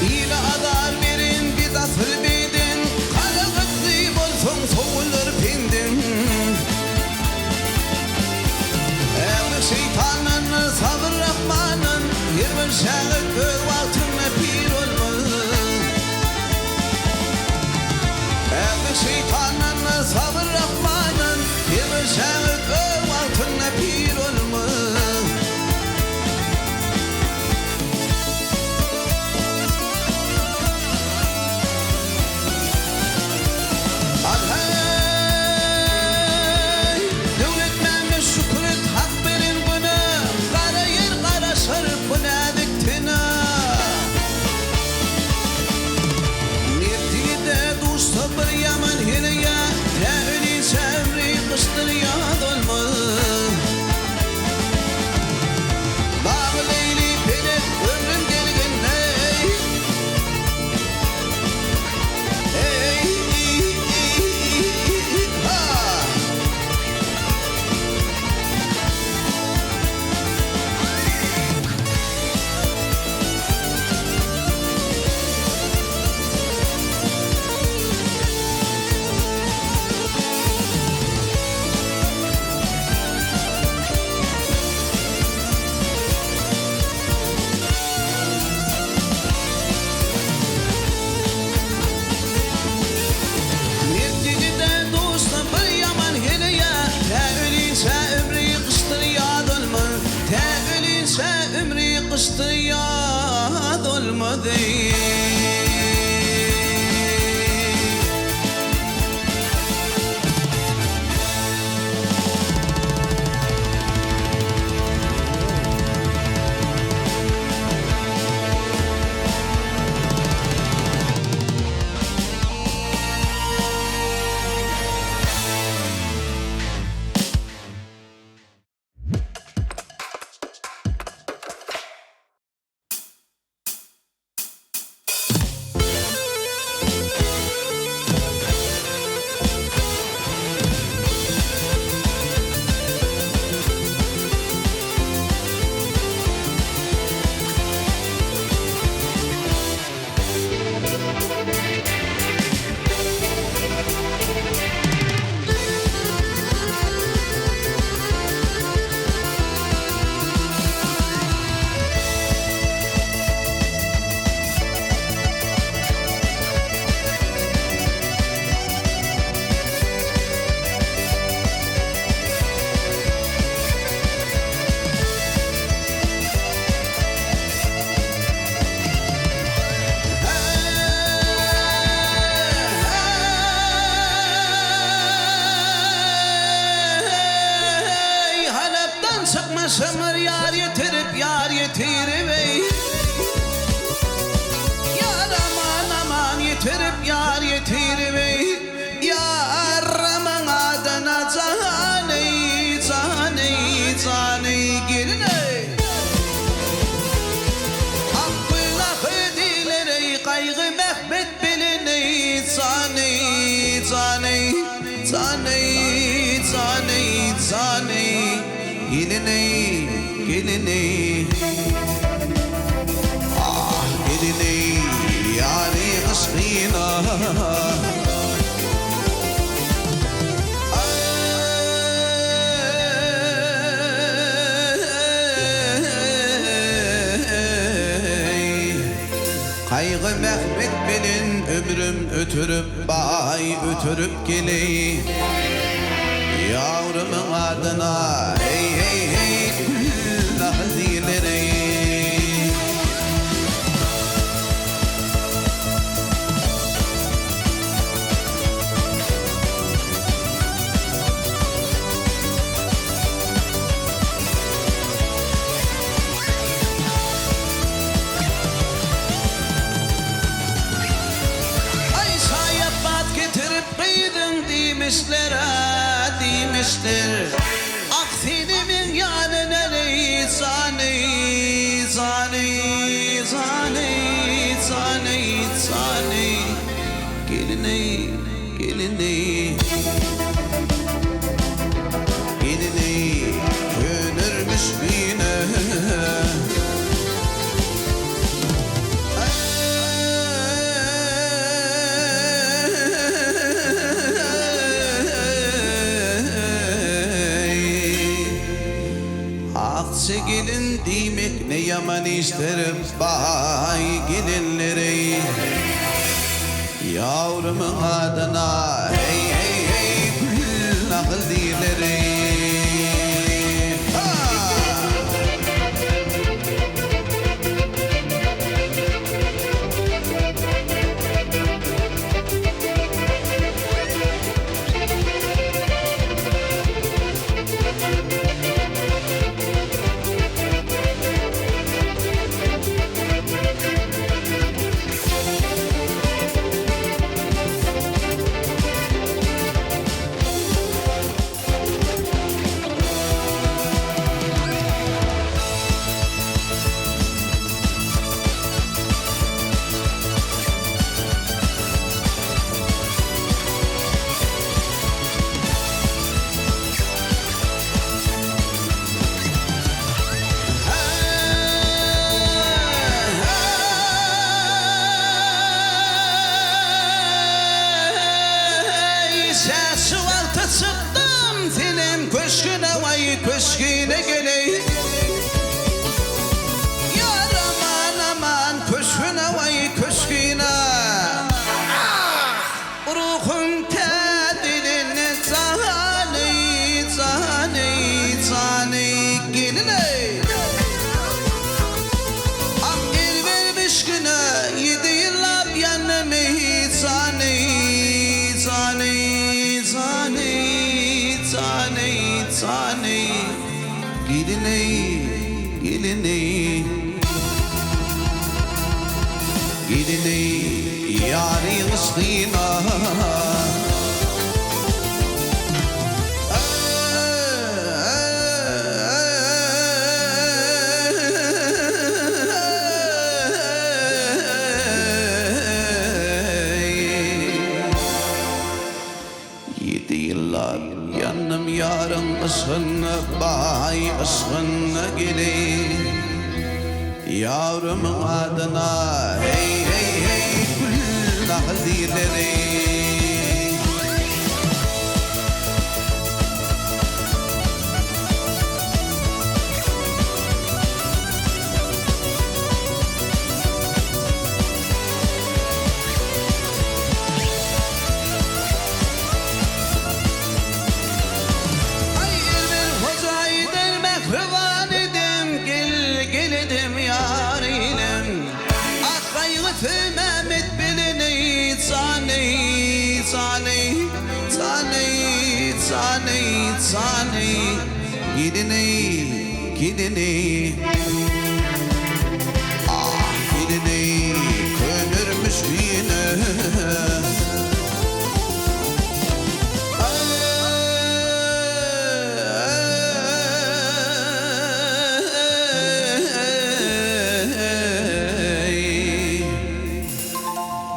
Ile azar beren biz asyl beden, Kanagatly bolsaň sowular pendiň. Äwli şeýtandan, sabyr Rahmandan, Her bir şägirt öz wagtynda pir bolmaz. Äwli şeýtandan, sabyr Rahmandan, Her bir şägirt öz wagtynda pir. ýurdumyzy. Hey, Halep'ten çykma şamar yar yetirip yar yetirip ey. Yar aman aman yetirip yar yetirip ey. Yar aman adına can ey, can ey, can ey, gelin ey. Akgül diýler eý, gaýgy Mehmet bilen eý, jan eý, jan eý, jan eý, jan eý, jan eý, gelin eý, gelin eý. Ah, gelin eý, ýary yşkyna. Ey, Kaygı Mehmet benim ömrüm ötürüp bay ötürüp geley Yavrumun adına hey hey hey Nazileri Ay sayabat getirip kıydın demişler ha demişler Ah senimin yanına ey zani zani zani zani zani Gelin ey gelin ey Gelin ey gönürmüş bine Akçı gelin demek ne yaman işlerim bay gelinleri Yavrumun adına hey hey hey gül akıl dileri Ha! jany, gelin-eý, gelin-eý. Gelin-eý, ýaryň yşgyna. Ýedi ýyllap ýandym ýaryň yşgynda baý yşgynda gelin Ýarymyň adyna heý heý heý gül nahyl diýrleri. Aý Elbir hoja eder mähriban edem gel gel edem ýar ilem Ah gaýgy söýmäm et bileneý janeý janeý janeý janeý janeý gelineý gelineý Ah gelineý könermiş ýene.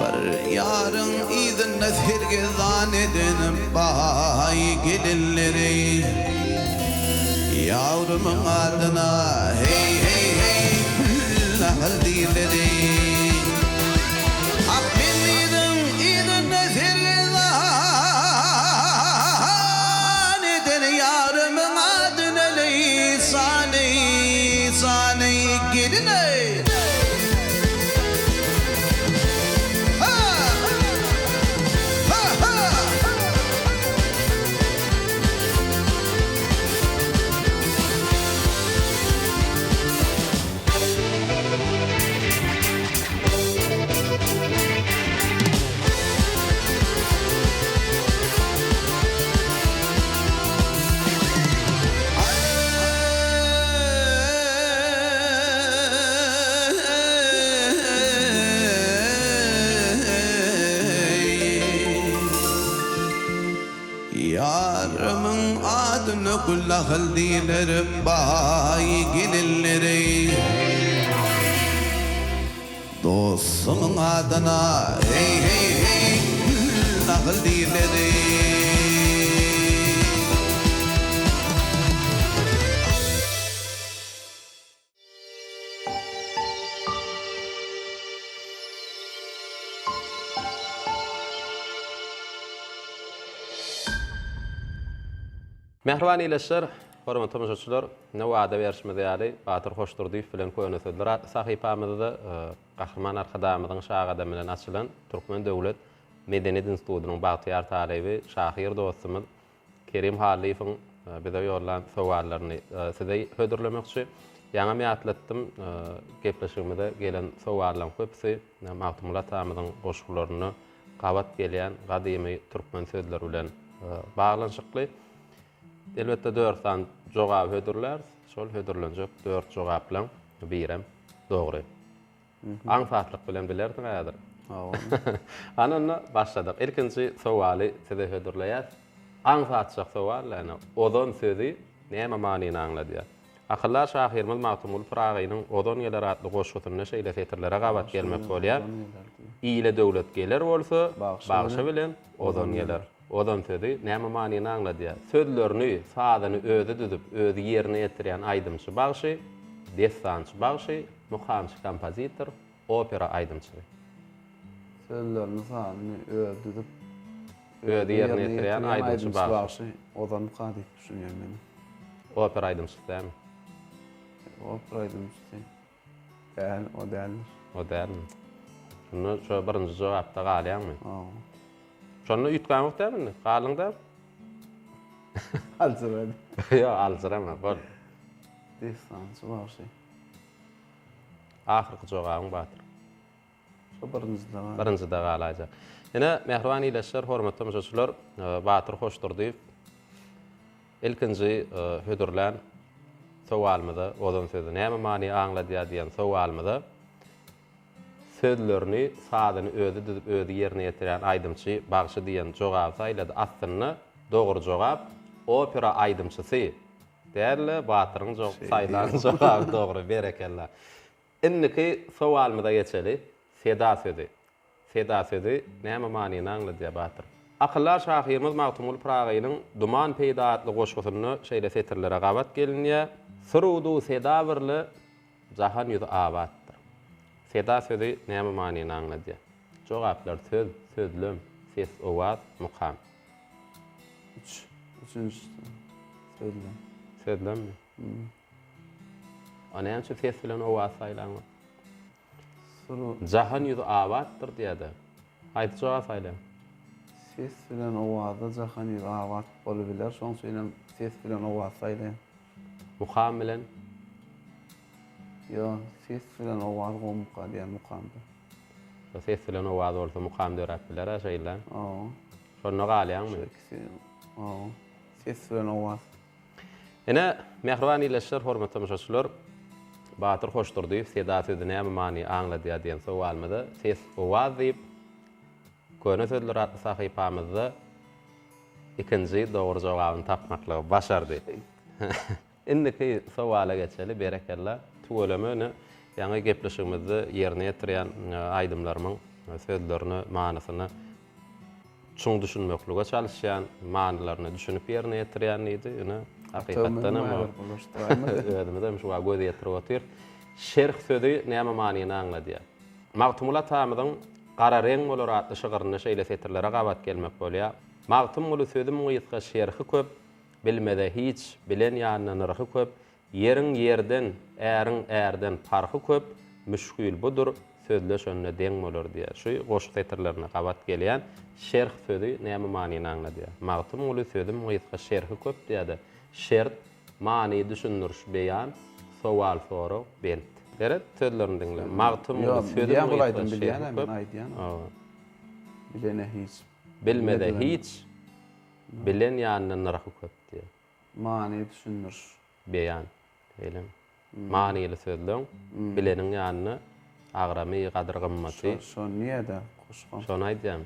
Bir ýaryň yzynda sergezdan eden baý gelinleri Ýawrumyň adyna heý heý heý Gül-nahyl diýrleri. Ak mendiziň yzynda sergezdan eden ýarymyň adyna leý jany, jany gelin-eý. Ha! Ha, ha! Ýarymyň adyna gül-ahyl diýler baý gelinleri. Dostumyň adyna heý-heý-heý gül-ahyl diýler. Mähriban ildeşler, hormatly tomaşaçylar, ine wada berşimiz ýaly, Batyr Hoşdurdyýew bilen Köne sözler atly sahypamyzda Gahryman Arkadagymyzyň şa gadamy bilen açylan Türkmen döwlet medeniýet institutynyň bagtyýar talyby, şahyr dostumyz Kerim Hallyýewiň bize ýollan sowallaryny size hödürlemekçi. Ýaňam ýatlatdym, gepleşigimize gelen sowallaryň köpüsi Magtymguly atamyzyň goşgularynda gabat gelýän gadymy türkmen sözleri bilen baglanyşykly. Elbetde dört sany jogaby hödürläris. Şol hödürlenjek dört jogaplaň birem dogry. Aňsatlyk bilen bilersiň häzir. Hawa. Hany onda başladyk. Ilkinji sowaly size hödürleýäs. Aňsatjak sowal ýöne ozan sözi näme manyny aňladýar? Akyldar şahyrymyz Magtymguly Pyragynyň Ozan geler atly goşgusynda şeýle setirlere gabat gelmek bolýar, Ile döwlet geler bolsa, bagşy bilen ozan geler. Ozan sözi näme manyny aňladýar? Sözlerini, sazyny özi düzüp, özi ýerine ýetirýän aýdymçy bagşy, dessançy bagşy, Mukamçy kompozitor, opera aýdymçysy. Sözlerini, sazyny özi düzüp, özi ýerine ýetirýän aýdymçy bagşy. Ozanmyka diýip düşünýän men. Opera aýdymçysy dälmi? Opera aýdymçysy. Däl, o däldir. O dälmi? Şunda şo birinji jogapda galýaňmy? Hawa. Şonda üýtgäňok dälmi indi? Galdyň däl? Aljyrady. Ýok, aljyrama, bol. Dessançy bagşy. Ahyrky jogabyň Batyr. Şo birinjide galar. Birinjide galaýjak. Ine, mähriban ildeşler, hormatly tomaşaçylar, Batyr Hoşdurdyýew. Ilkinji hödürlän sowalymyza Ozan sözi näme many aňladýar diýen sowalymyza sözlerini, sazyny özi düzüp özi ýerine ýetirýän aýdymçy bagşy diýen jogaby saýlady. Aslynda dogry jogap opera aýdymçysy däl-de Batyryň saýlan jogaby dogry. Berekella. Indiki sowalymyza geçeli. Seda sözi. Seda sözi näme manyny aňladýar Batyr? Akyldar şahyrymyz Magtymguly Pyragynyň Duman peýda atly goşgusynda şeýle setirlere gabat gelinýär, Surudu seda birle jahan ýüzi abatdyr. Seda sözi näme manyny aňladýar? Jogaplar söz, sözlem, ses, owaz, mukam. Üç. Üçünjisi. Sözlem. Sözlemmi? A näme üçin ses bilen owaz saýlaňok? Jahan ýüzi abatdyr diýýär-de. Haýsy jogaby saýlaýaň? Ses bilen owazda jahan ýüzi abat bolubiler, şoň üçin hem ses bilen owaz saýlaýan. Mukam bilen? Ýok, ses bilen owaz gowumyka diýýän mukamda. Şo ses bilen owaz bolsa mukam döräp biler-ä şeýle. Hawa. Şonda galýaňmy? Şo ikisi, hawa. Ses bilen owaz. Ine, mähriban ildeşler, hormatly tomaşaçylar, Batyr Hoşdurdyýew seda sözi näme many aňladýar diýen sowalymyza Ses, owaz diýip, Köne sözler atly sahypamyzda ikinji dogry jogabyny tapmaklygy başardy. Indiki sowala geçeli, berekella. Tüweleme, ine, ýaňy gepleşigimizde ýerine ýetirýän aýdymlarymyň sözlerine, manysyna Çuň düşünmeklige çalyşýan, manylaryna düşünip ýerine ýetirýän diýdi. Ine, hakykatdan hem özümiz hem şuňa göz ýetirip otyrys. Şerh sözi näme manyny aňladýar? Magtymguly atamyzyň Gara reň bolar atly şygrynda şeýle setirlere gabat gelmek bolýar, Magtymguly sözüm gysga şerhi köp, Bilmeze hiç, bilen ýanyna nyrhy köp, Ýeriň ýerden, äriň ärden parhy köp, Müşgil budur, sözleşende deň bolar diýýär. Şu goşgy setirlerine gabat gelýän şerh sözi näme manyny aňladýar? Magtymguly sözüm gysga şerhi köp diýýär-de, şert, many düşündiriş beýan, sowal sorag, bent. Seret, sözlerini diňle. Magtymguly sözüm gysga şerhi köp. Bilene hiç. Bilmeze hiç, bilen ýanynda nyrhy köp diýýär. Many düşündiriş. Beýan. Şeýlemi? Manyly sözleň bileniň ýanynda agramy, gadyr-gymmaty. Şo niýede goşgam. Şony aýdýan.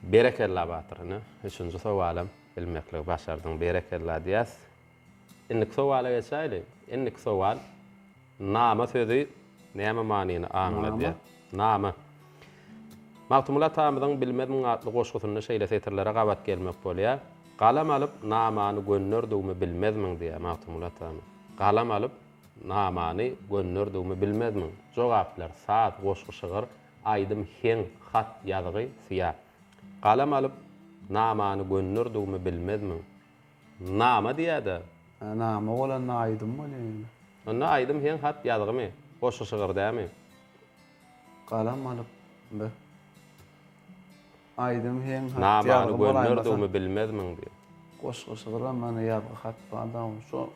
Berekella Batyr ine, üçünji sowalam bilmekligi başardyň. Berekella diýýäs. Indiki sowala geçäýli. Indiki sowal Nama sözi näme manyny aňladýar? Nama. Magtymguly atamyzyň Bilmezmiň atly goşgusynda şeýle setirlere gabat gelmek bolýar, Galam alyp, namany gönderdigimi bilmezmiň diýýär Magtymguly atamyz. Galam alyp, namany gönderdigimi bilmezmiň? Jogaplar, saz, goşgy, şygyr, aýdym, heň, hat, ýazgy, syýa. Galam alyp, namany gönderdigimi bilmezmiň? Nama diýýär-de. Hä, nama bolanda aýdym bolýar ýöne. Onda aýdym heň hat ýazgymy? Goşgy şygyr dämi? Galam alyp, be. Aýdym heň hat ýazgy Namany gönderdigimi bilmezmiň diýip. Goşgy şygyram mana ýazgy hat bar-da, şo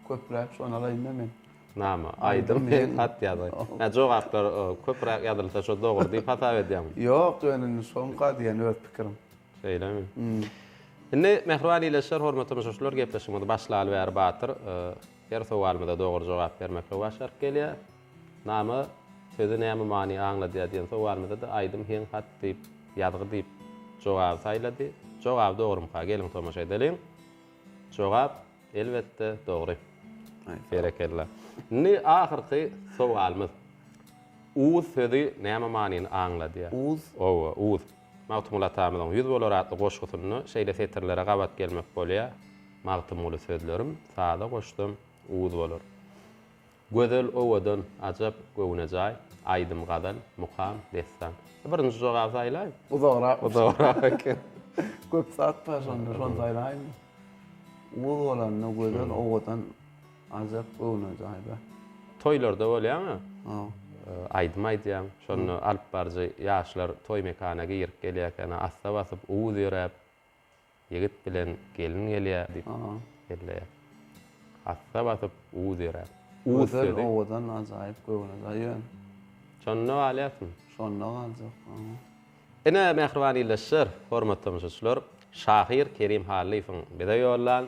köpräk şony alaýyn-da men. Nama, aýdym heň hat ýazgy. Hä, jogaplar köpräk ýazylsa şo dogry diýip hasap edýäňmi? Ýok, ýöne indi şoňka diýen öz pikirim. Şeýlemi? Indi mähriban ildeşler, hormatly tomaşaçylar, gepleşigimizi başlaly bäri Batyr her sowalymyza dogry jogap bermekligi başaryp gelýär. Nama sözi näme many aňladýar diýen sowalymyza-da aýdym, heň, hat diýip, ýazgy diýip jogaby saýlady. Jogaby dogrumyka? Geliň tomaşa edeliň. Jogap, elbetde, dogry. Berekella. Indi ahyrky sowalymyz. Uz sözi näme manyny aňladýar? Uz? Owa, uz. Magtymguly atamyzyň Ýüz bolar atly goşgusynda şeýle setirlere gabat gelmek bolýar, Magtymguly sözlerim saza goşsam uz bolar. Gözel, owadan, ajap, göwnejaý, aýdym, gazal, mukam, dessan. Birinji jogaby saýlaý. Uzagrak. Uzagrak eken. Köp zat bar şonda, şony saýlaýynmy? Uz bolanda gözel, owadan, Ajap göwnejaý be. Toýlarda bolýaň-a. Aýdym aýdýaň. Şonda alyp baryjy ýaşlar toý mekana girip gelýärkä, assa basyp, uz ýöräp, ýigit bilen gelin gelýär diýip belleýär. Assa basyp, uz ýöräp. Uz sözi. Gözel, owadan, ajaýyp, göwnejaý ýöne. Şonda galýarsyň. Şonda galjak. Ine, mähriban ildeşler, hormatly tomaşaçylar! Şahyr Kerim Hallyýewiň bize ýollan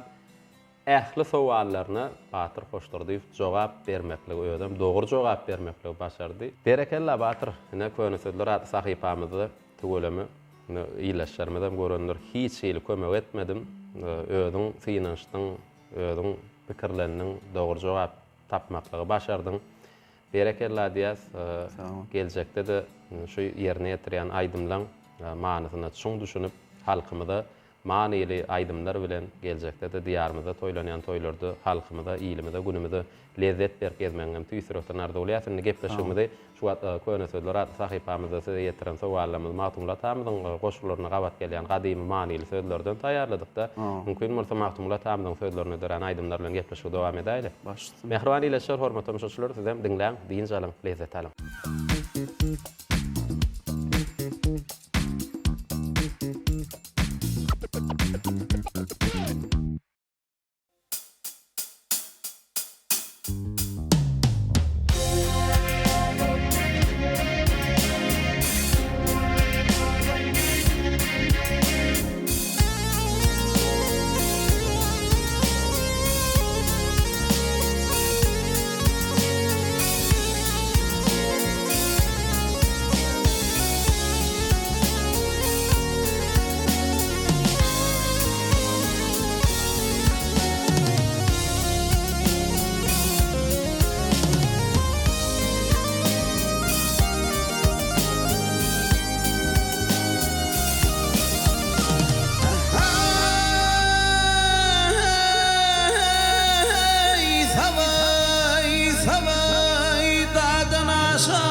ähli sowallaryna Batyr Hoşdurdyýew jogap bermekligi, özem dogry jogap bermekligi başardy. Berekella, Batyr! Ine, Köne sözler atly sahypamyzda tüweleme, ine, ildeşlerimizem görendir, hiç hili kömek etmedim. Özüň synanyşdyň, özüň pikirlendiň, dogry jogap tapmaklygy başardyň. Berekella diýýäs. Geljekde-de şu ýerine ýetirýän aýdymlaň manysyna çuň düşünip, halkymyza manyly aýdymlar bilen geljekde-de Diýarymyzda toýlanýan toýlarda halkymyza, ilimize, günümize lezzet berip gezmegiňem tüýs ýürekden arzuwlaýas. Indi gepleşigimizi şu wagt Köne sözler atly sahypamyzda size ýetiren sowallarymyzy Magtymguly atamyzyň goşgularyna gabat gelýän gadymy manyly sözlerden taýýarladyk-da, mümkin bolsa Magtymguly atamyzyň sözlerine dörän aýdymlar bilen gepleşigi dowam edäýli. Mähriban ildeşler, hormatly tomaşaçylar, sizem diňläň, dynç alyň, lezzet alyň. Eý, sabaý, sabaý, dadan aşa.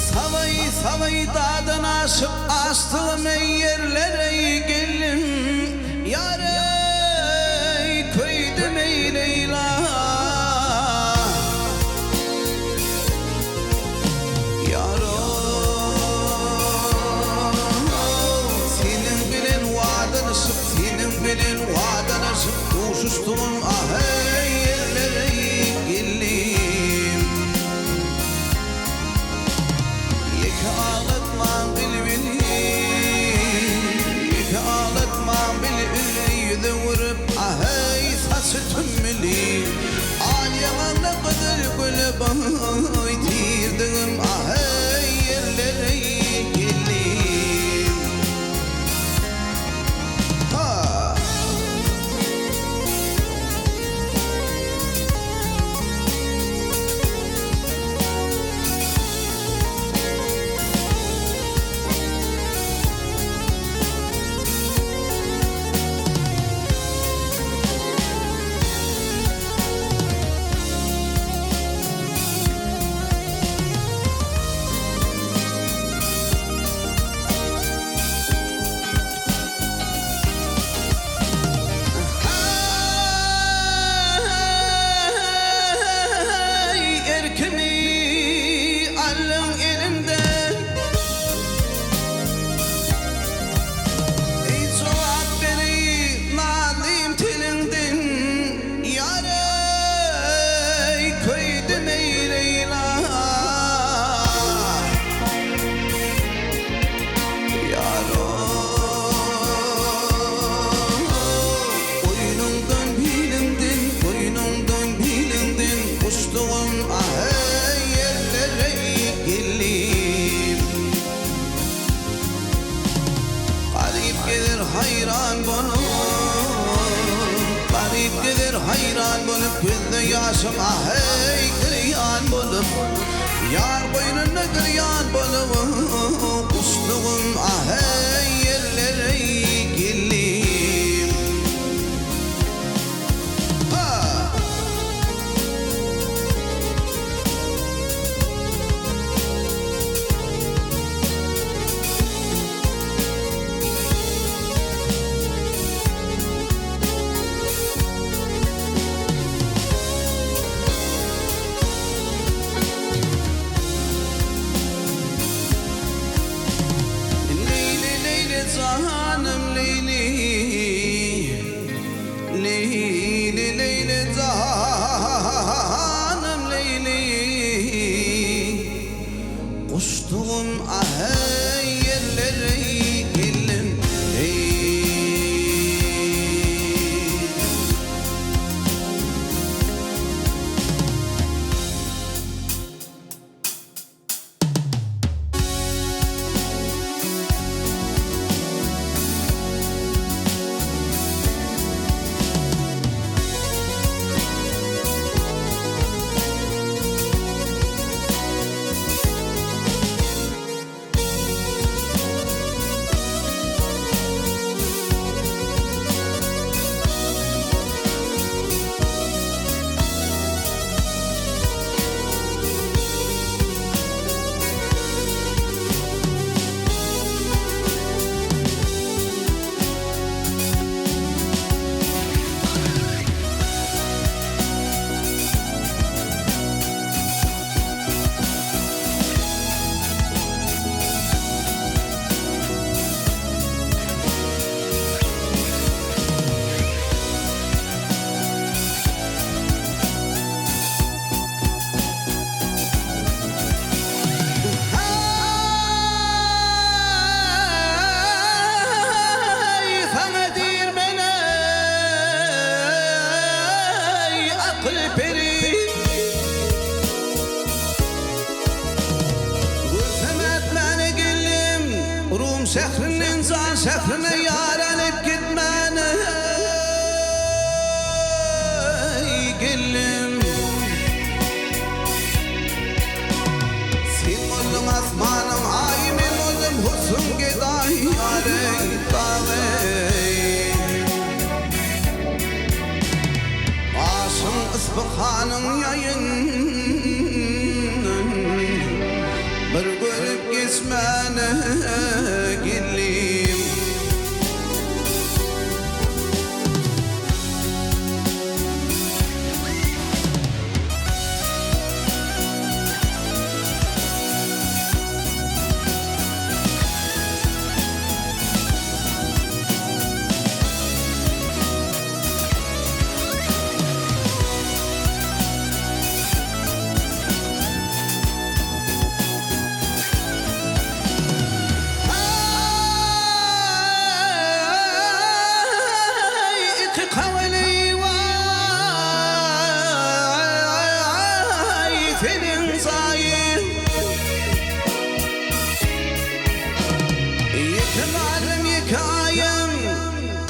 Sabaý, sabaý, dadan aşyp, aşdygym eý ýerlere geldim. Ýar eý, köýdüm eý Leýla. Ýar-ow, seniň bilen wadalaşyp, seniň bilen wadalaşyp, duşuşdygym ah-eý, ýerlere geldim. Ýeke aglatmaň bilbili, ýeke aglatmaň bilbili, ýüz öwürip, ah-eý, saçy tümmüli. Al ýaňagly gyzyl güli baý, tirdigim, ah-eý, ýerlere geldim. Ha! Eý, erkimi aldyň elimden. Eý, jogap bereý nazlym teliňden. Ýar eý, köýdüm eý Leýla. Goýnuňdan biliňden, goýnuňdan biliňden Guçdugym ah-eý ýerlere geldim. Garyp gezer haýran bolup, Garyp gezer haýran bolup, Gözde ýaşym ah-eý girýan bolup, Ýar goýnunda girýan bolup, Guşlugym ah-eý ýerlere geldim. Ha! Leýli, leýli. şährinden jan şährine ýar alyp gitmäne geldim. Sen bolduň asmanyň aýy men boldum husuň gedaýy ýar-eý dag-eý. Aşyň Yspyhanyň ýaýyn Bir görüp geçmäne geldim. Aý, iki kawaly waý, seniň zaýyň. Ýeke malym, ýeke aýym,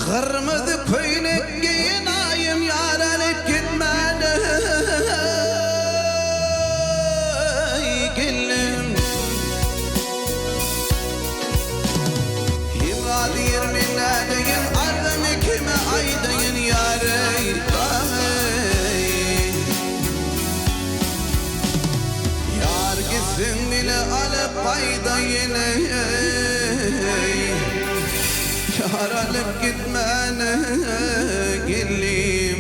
Gyrmyzy köýnek geýen aýym, Ýar alyp gitmäne, gelnim. Hemra diýer men nädeýin, Arzymy kime aýdaýyn, ýar-eý, dagy. Ýar gitseň meni alyp gaýdaýyn eý, Ýar alyp gitmäne gelnim.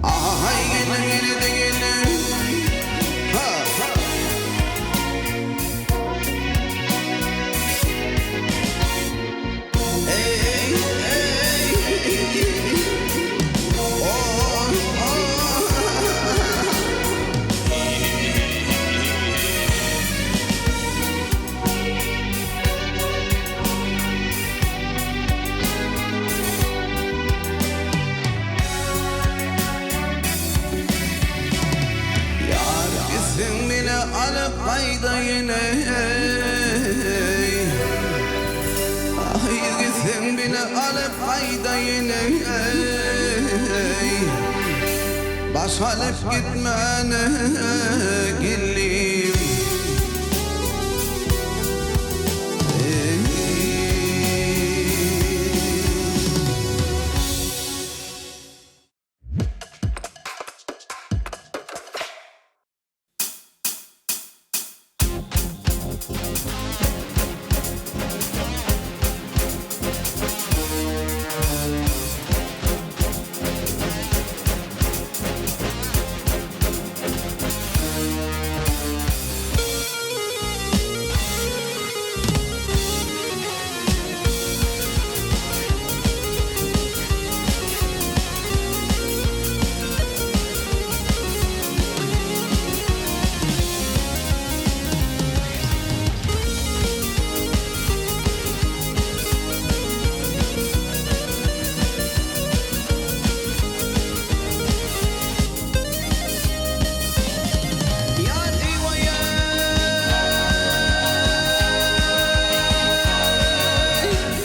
Ahaý gelin ýene-de gelin Ha! Eý eý Oh oh Ýar gitseň meni alyp gaýdaýyn eý Aý gitseň meni alyp gaýdaýyn eý Baş alyp gitmäne geldim.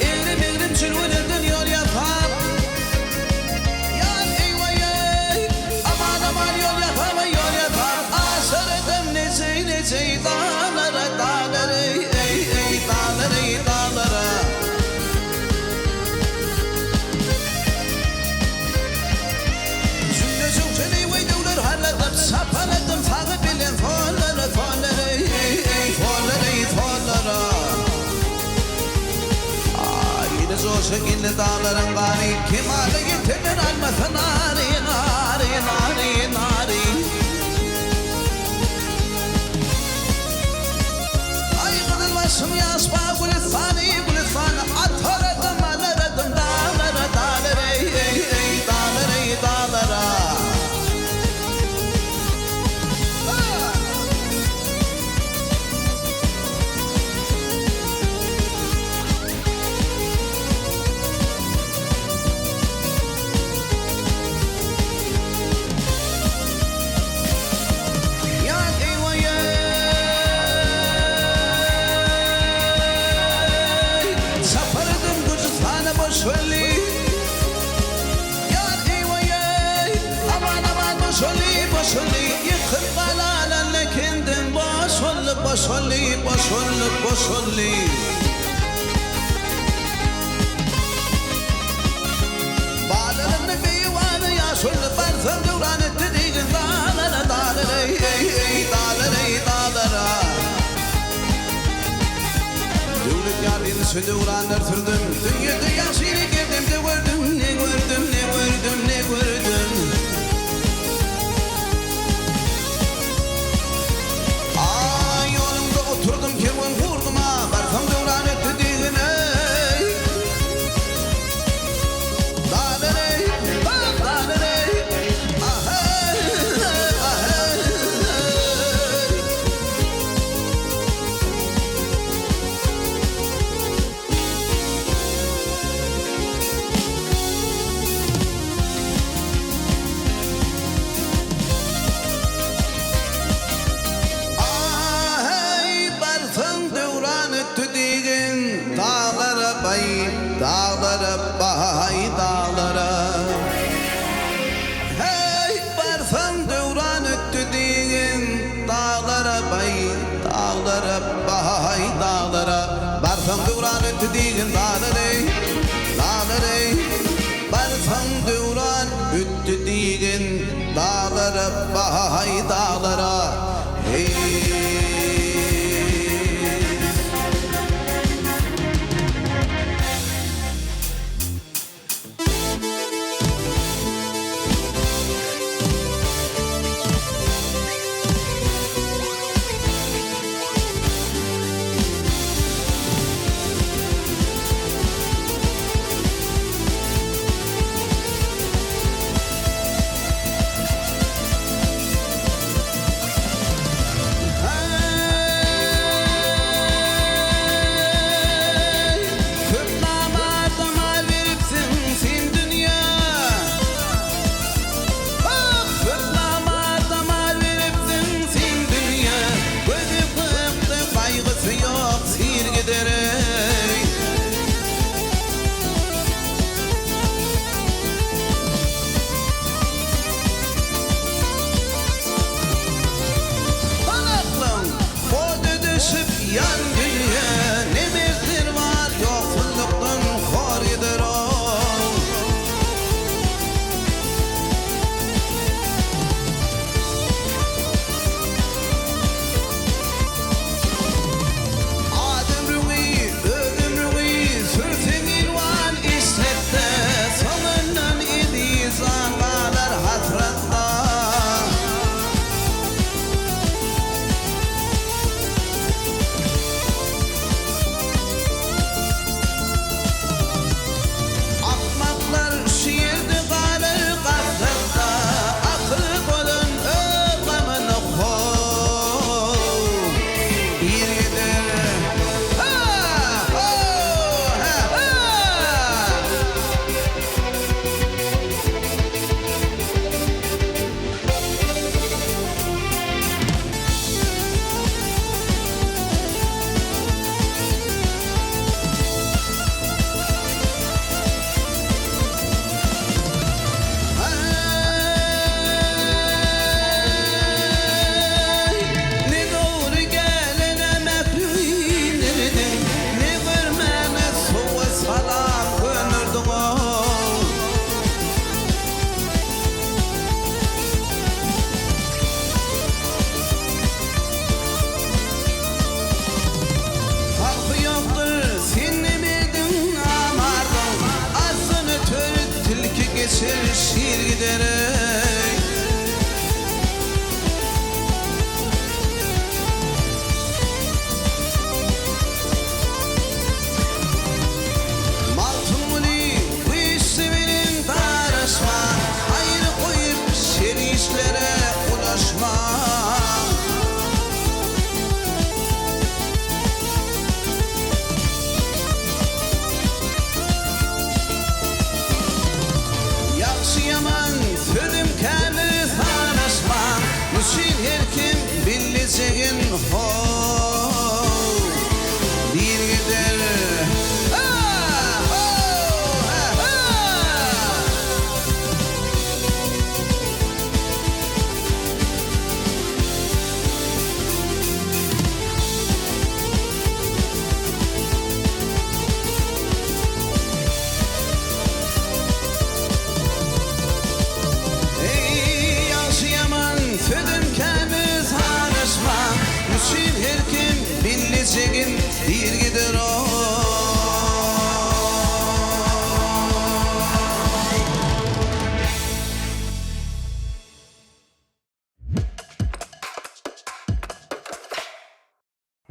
Egrim-egrim jülgelerden ýol ýasap, Ýar eý-weý-eý, Aman-aman ýol ýasap, ýol ýasap, Aşyr edim neçe-neçe daglara, daglara, eý-eý, daglara, daglara. Jümle jöwşen eý-weý döwler harladyp, Çapaladym sagy bilen sollara, sollara, eý-eý, sollara, sollara. Aý, ýene joşa geldi daglaryň gary, Kemala ýetenler almasa nary, nary, nary, nary. Aý, gyzyl başym ýaş bag gülüstany, gülüstany, Ataradym, alaradym daglara, daglara, eý, eý, daglara, eý, daglara. boşaldy. Ýar eý-weý-eý, aman aman boşaldy, boşaldy. Ýykyp galalan kendim boşaldy, boşaldy, boşaldy, boşaldy. Balalarny beýewana ýaşuly Barsam döwran etdi diýgin daglara Daglara eý-eý daglara eý daglara Döwlet ýaryn şu döwranlar sürdüm Dünýede ýagşyny gezemde gördüm Ne gördüm ne gördüm ne gördüm Aý ýoluňda oturdym kerwen gurdum-a Barsam döwran etdi diýgin eý Daglar-eý, daglar-eý, ah-eý, ah-eý. Ah-eý, barsaň döwran ötdi diýgin, Daglara baý, daglara baý, daglara. Heý, barsaň döwran ötdi diýgin, Daglara baý, daglara baý, daglara. Barsaň döwran ötdi diýgin, daglar-eý, daglar-eý. Barsaň döwran ötdi diýgin, Daglara baý, daglara. Heý.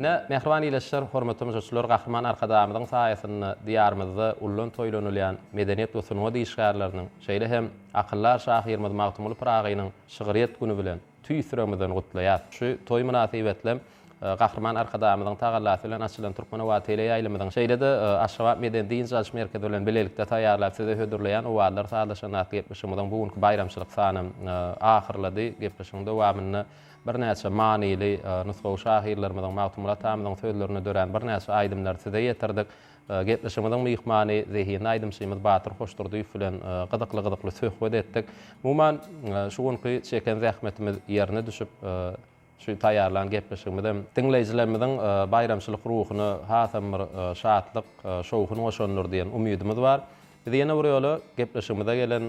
Ine, mähriban ildeşler, hormatly tomaşaçylar, Gahryman Arkadagymyzyň saýasynda Diýarymyzda ullan toýlanylýan medeniýet we sungat işgärleriniň, şeýle hem akyldar şahyrymyz Magtymguly Pyragynyň şygryýet güni bilen tüýs ýüregimizden gutlaýas. Şu toý mynasybetli Gahryman Arkadagymyzyň tagallasy bilen açylan Türkmenobat teleýaýlymyzyň, şeýle-de Aşgabat medeni-dynç alyş merkezi bilen bilelikde taýýarlap size hödürleýän Owazlar sazlaşan atly gepleşigimiziň bu günki baýramçylyk sanam ahyrlady. Gepleşigiň dowamynda birnäçe manyly nusgawy şahyrlarymyzyň, Magtymguly atamyzyň sözlerinde dörän birnäçe aýdymlary size ýetirdik. Gepleşigimiziň myhmany zehinli aýdymçymyz Batyr Hoşdurdyýew bilen gyzykly-gyzykly söhbet etdik. Umuman, şu günki çeken zähmetimiz ýerine düşüp, Şu taýýarlan gepleşigimizem diňleýjilerimiziň baýramçylyk ruhuna hasam bir şatlyk, şowhun goşandyr diýen umydymyz bar. Biz ýene bir ýola gepleşigimize gelen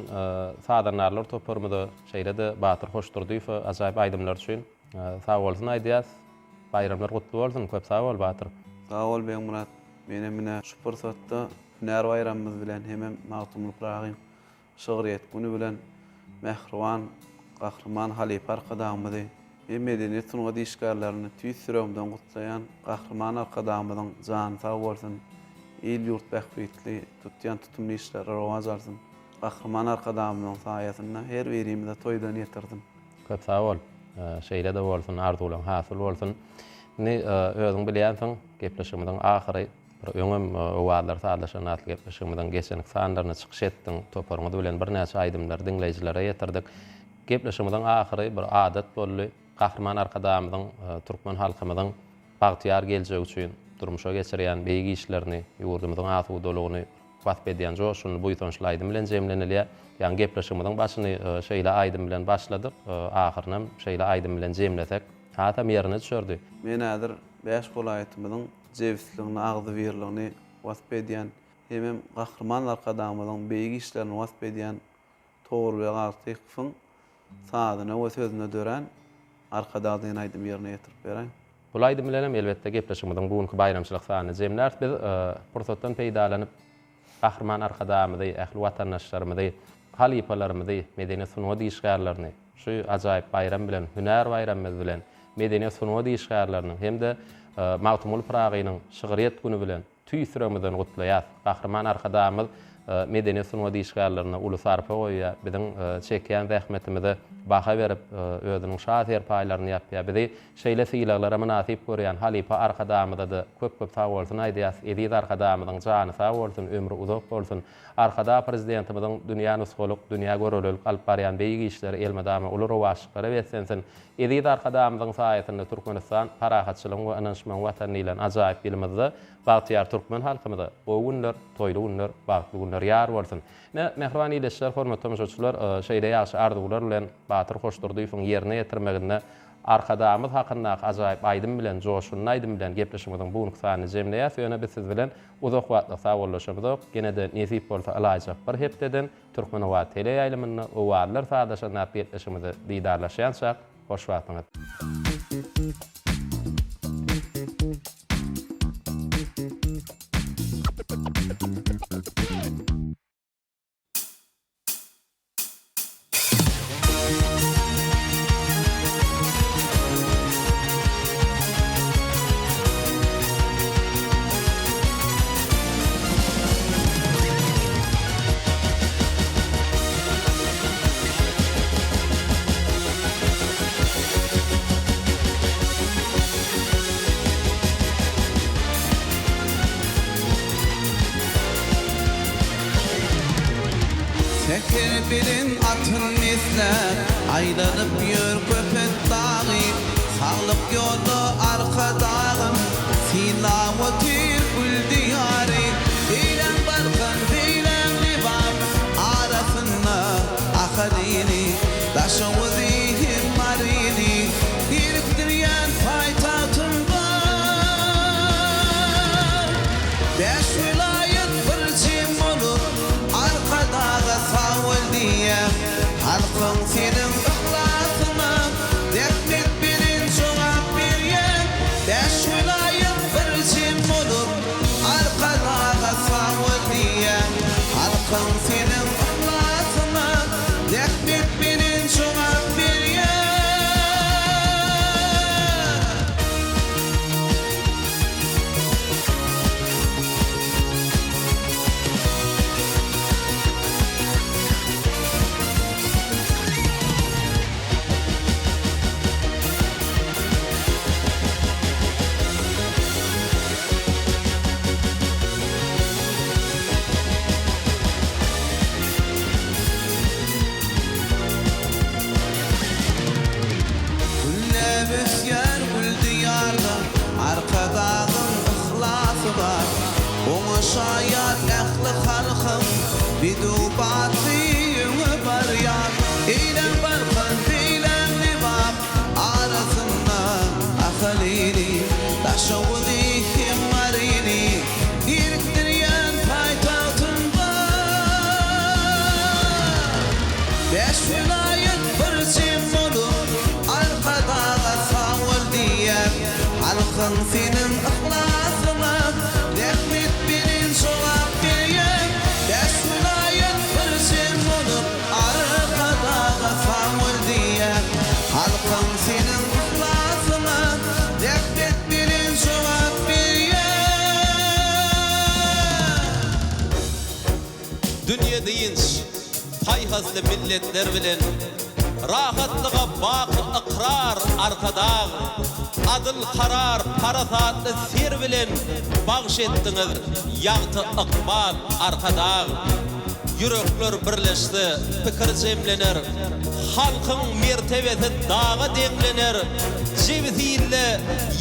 sazandarlar toparymyza, şeýle-de Batyr Hoşdurdyýewe ajaýyp aýdymlary üçin sagbolsun aýdýas. Baýramlar gutly bolsun! Köp sag bol, Batyr! Sag bol, Begmyrat! Menem ine şu pursatda hünär baýramymyz bilen hemem Magtymguly Pyragyň Şygryýet güni bilen mähriban Gahryman halypa Arkadagymyzy we medeniýet sungat işgärlerini tüýs ýüregimden gutlaýan Gahryman Arkadagymyzyň jany sag bolsun, il-ýurt bähbitli tutýan tutumly işleri rowaç alsyn. Gahryman Arkadagymyzyň saýasynda her birimize toýdan ýetirsin. Köp sag bol. Şeýle-de bolsun, arzuwlaň hasyl bolsun. Indi özüň bilýänsiň, gepleşigimiziň ahyry Bir öňem Owazlar sazlaşan atly gepleşigimiziň geçenki sanlarynda çykyş etdiň. Toparyňyz bilen birnäçe aýdymlary diňleýjilere ýetirdik. Gepleşigimiziň ahyry bir adat boldy. Gahryman Arkadagymyzyň türkmen halkymyzyň bagtyýar geljegi üçin durmuşa geçirýän beýik işlerini, ýurdumyzyň asudalygyny wasp edýän joşgunly, buýsançly aýdym bilen jemlenilýär. Ýagny gepleşigimiziň başyny şeýle aýdym bilen başladyk, ahyrynam şeýle aýdym bilen jemlesek hasam ýerine düşerdi. Men häzir bäş welaýatymyzyň jebisligini, agzybirligini wasp edýän hemem Gahryman Arkadagymyzyň beýik işlerini wasp edýän Togrulbeg Artykowyň sazyna we sözüne dörän Arkadag diýen aýdymy ýerine ýetirip beräýiň. Bul aýdym bilenem elbetde gepleşigimiziň bu günki baýramçylyk sanyny jemläris. Biz pursatdan peýdalanyp Gahryman Arkadagymyzy, ähli watandaşlarymyzy, halypalarymyzy, medeniýet-sungat işgärlerini şu ajaýyp baýram bilen, hünär baýramymyz bilen, medeniýet-sungat işgärleriniň hem-de Magtymguly Pyragynyň şygryýet güni bilen tüýs ýüregimizden gutlaýarys. Gahryman Arkadagymyz medeniýet-sungat işgärlerine uly sarpa goýýar, biziň çekýän zähmetimize baha berip, özüniň şa serpaýlaryny ýapýar. Bizi Şeýle sylaglara mynasyp görýän halypa Arkadagymyzada köp köp sagbolsun aýdýas Eziz Arkadagymyzyň jany sag bolsun ömri uzak bolsun Arkadag Prezidentimiziň dünýä nusgalyk dünýä görelilik alyp barýan beýik işleri elmydama uly rowaçlyklara beslensin Eziz Arkadagymyzyň saýasynda Türkmenistan parahatçylygyň we ynanyşmagyň watany diýlen ajaýyp ýylymyzda bagtyýar türkmen halkymyza gowy günler toýly günler bagtly günler ýar bolsun Ine mähriban ildeşler hormatly tomaşaçylar şeýle ýagşy arzuwlar bilen Batyr Hoşdurdyýewiň ýerine ýetirmeginde Arkadagymyz hakyndaky ajaýyp aýdym bilen, joşgunly aýdym bilen gepleşigimiziň bu günki sanyny jemleýäs. Ýöne biz siz bilen uzak wagtlyk sagbollaşamyzok. Ýene-de nesip bolsa ylaýjak bir hepdeden Türkmenobat teleýaýlymynda Owazlar sazlaşan atly gepleşigimizde didarlaşýançak, hoş wagtyňyz. Säher bilen atyn mesläp, Aýlanyp ýör Köpet dagy. Saglyk ýolda Arkadagym, Synlap otyr gül diýary. Eýläň Balkan, beýläň Lebap, Arasynda Ahal ili. Daşoguzy hem Maryny, Birikdirýän paýtagtym bar. Bäş welaýat bir jem bolup, Arkadaga sag bol diýýär. Halkyň seniň yhlasyňa zähmet bilen jogap berýär. Bäş welaýat bir jem bolup, Arkadaga sag bol diýýär. Halkyň seniň yhlasyňa zähmet bilen jogap. Bedew batly öňe barýar. Eýläň Balkan, beýläň Lebap, arasynda Ahal ili, Daşoguzy hem Maryny birikdirýän paýtagtym bar. Bäş welaýat bir jem bolup, Arkadaga sag bol diýýär. Halkyň seniň yhlasyňa rehnet bilen jogap berýär. Bäş welaýat bir jem bolup, Arkadaga sag bol diýýär. Halkyň seniň yhlasyňa rehnet bilen jogap berýär. Dünýe dynç, paýhasly milletler bilen Rahatlyga baky ykrar Arkadag, Adyl karar, parasatly ser bilen Bagş etdiňiz ýagty ykbal Arkadag. Ýürekler birleşse, pikir jemlener, Halkyň mertebesi daga deňlener, Jebis ilde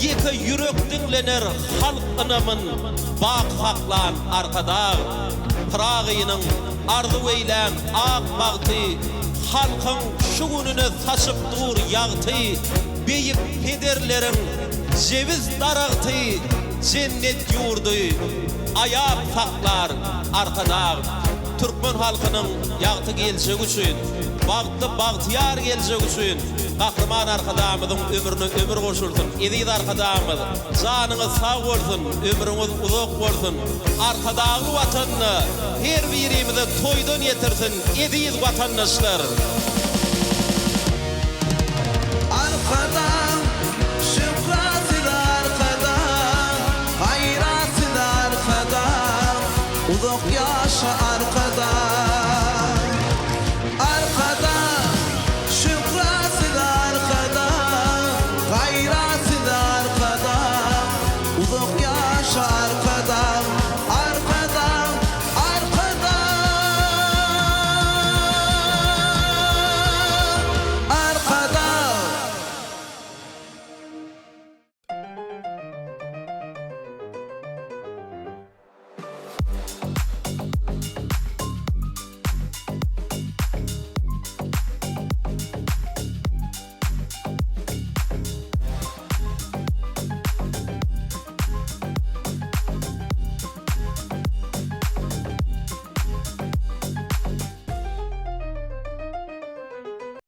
ýeke ýürek diňlener, Halk ynamyn baky saklan Arkadag. Pyragynyň arzuw eýlän ak bagty Halkyň şu gününe saçyp dur ýagty, Beýik pederleriň jebis daragty Jennet ýurdy aýap saklar Arkadag. Türkmen halkynyň ýagty geljegi üçin, bagtly, bagtyýar geljegi üçin Gahryman Arkadagymyzyň ömrüne ömür goşulsyn! Eziz Arkadagymyz, janyňyz sag bolsun, ömrüňiz uzak bolsun! Arkadagly Watanda her birimize toýdan ýetirsin, eziz watandaşlar! Arkadag!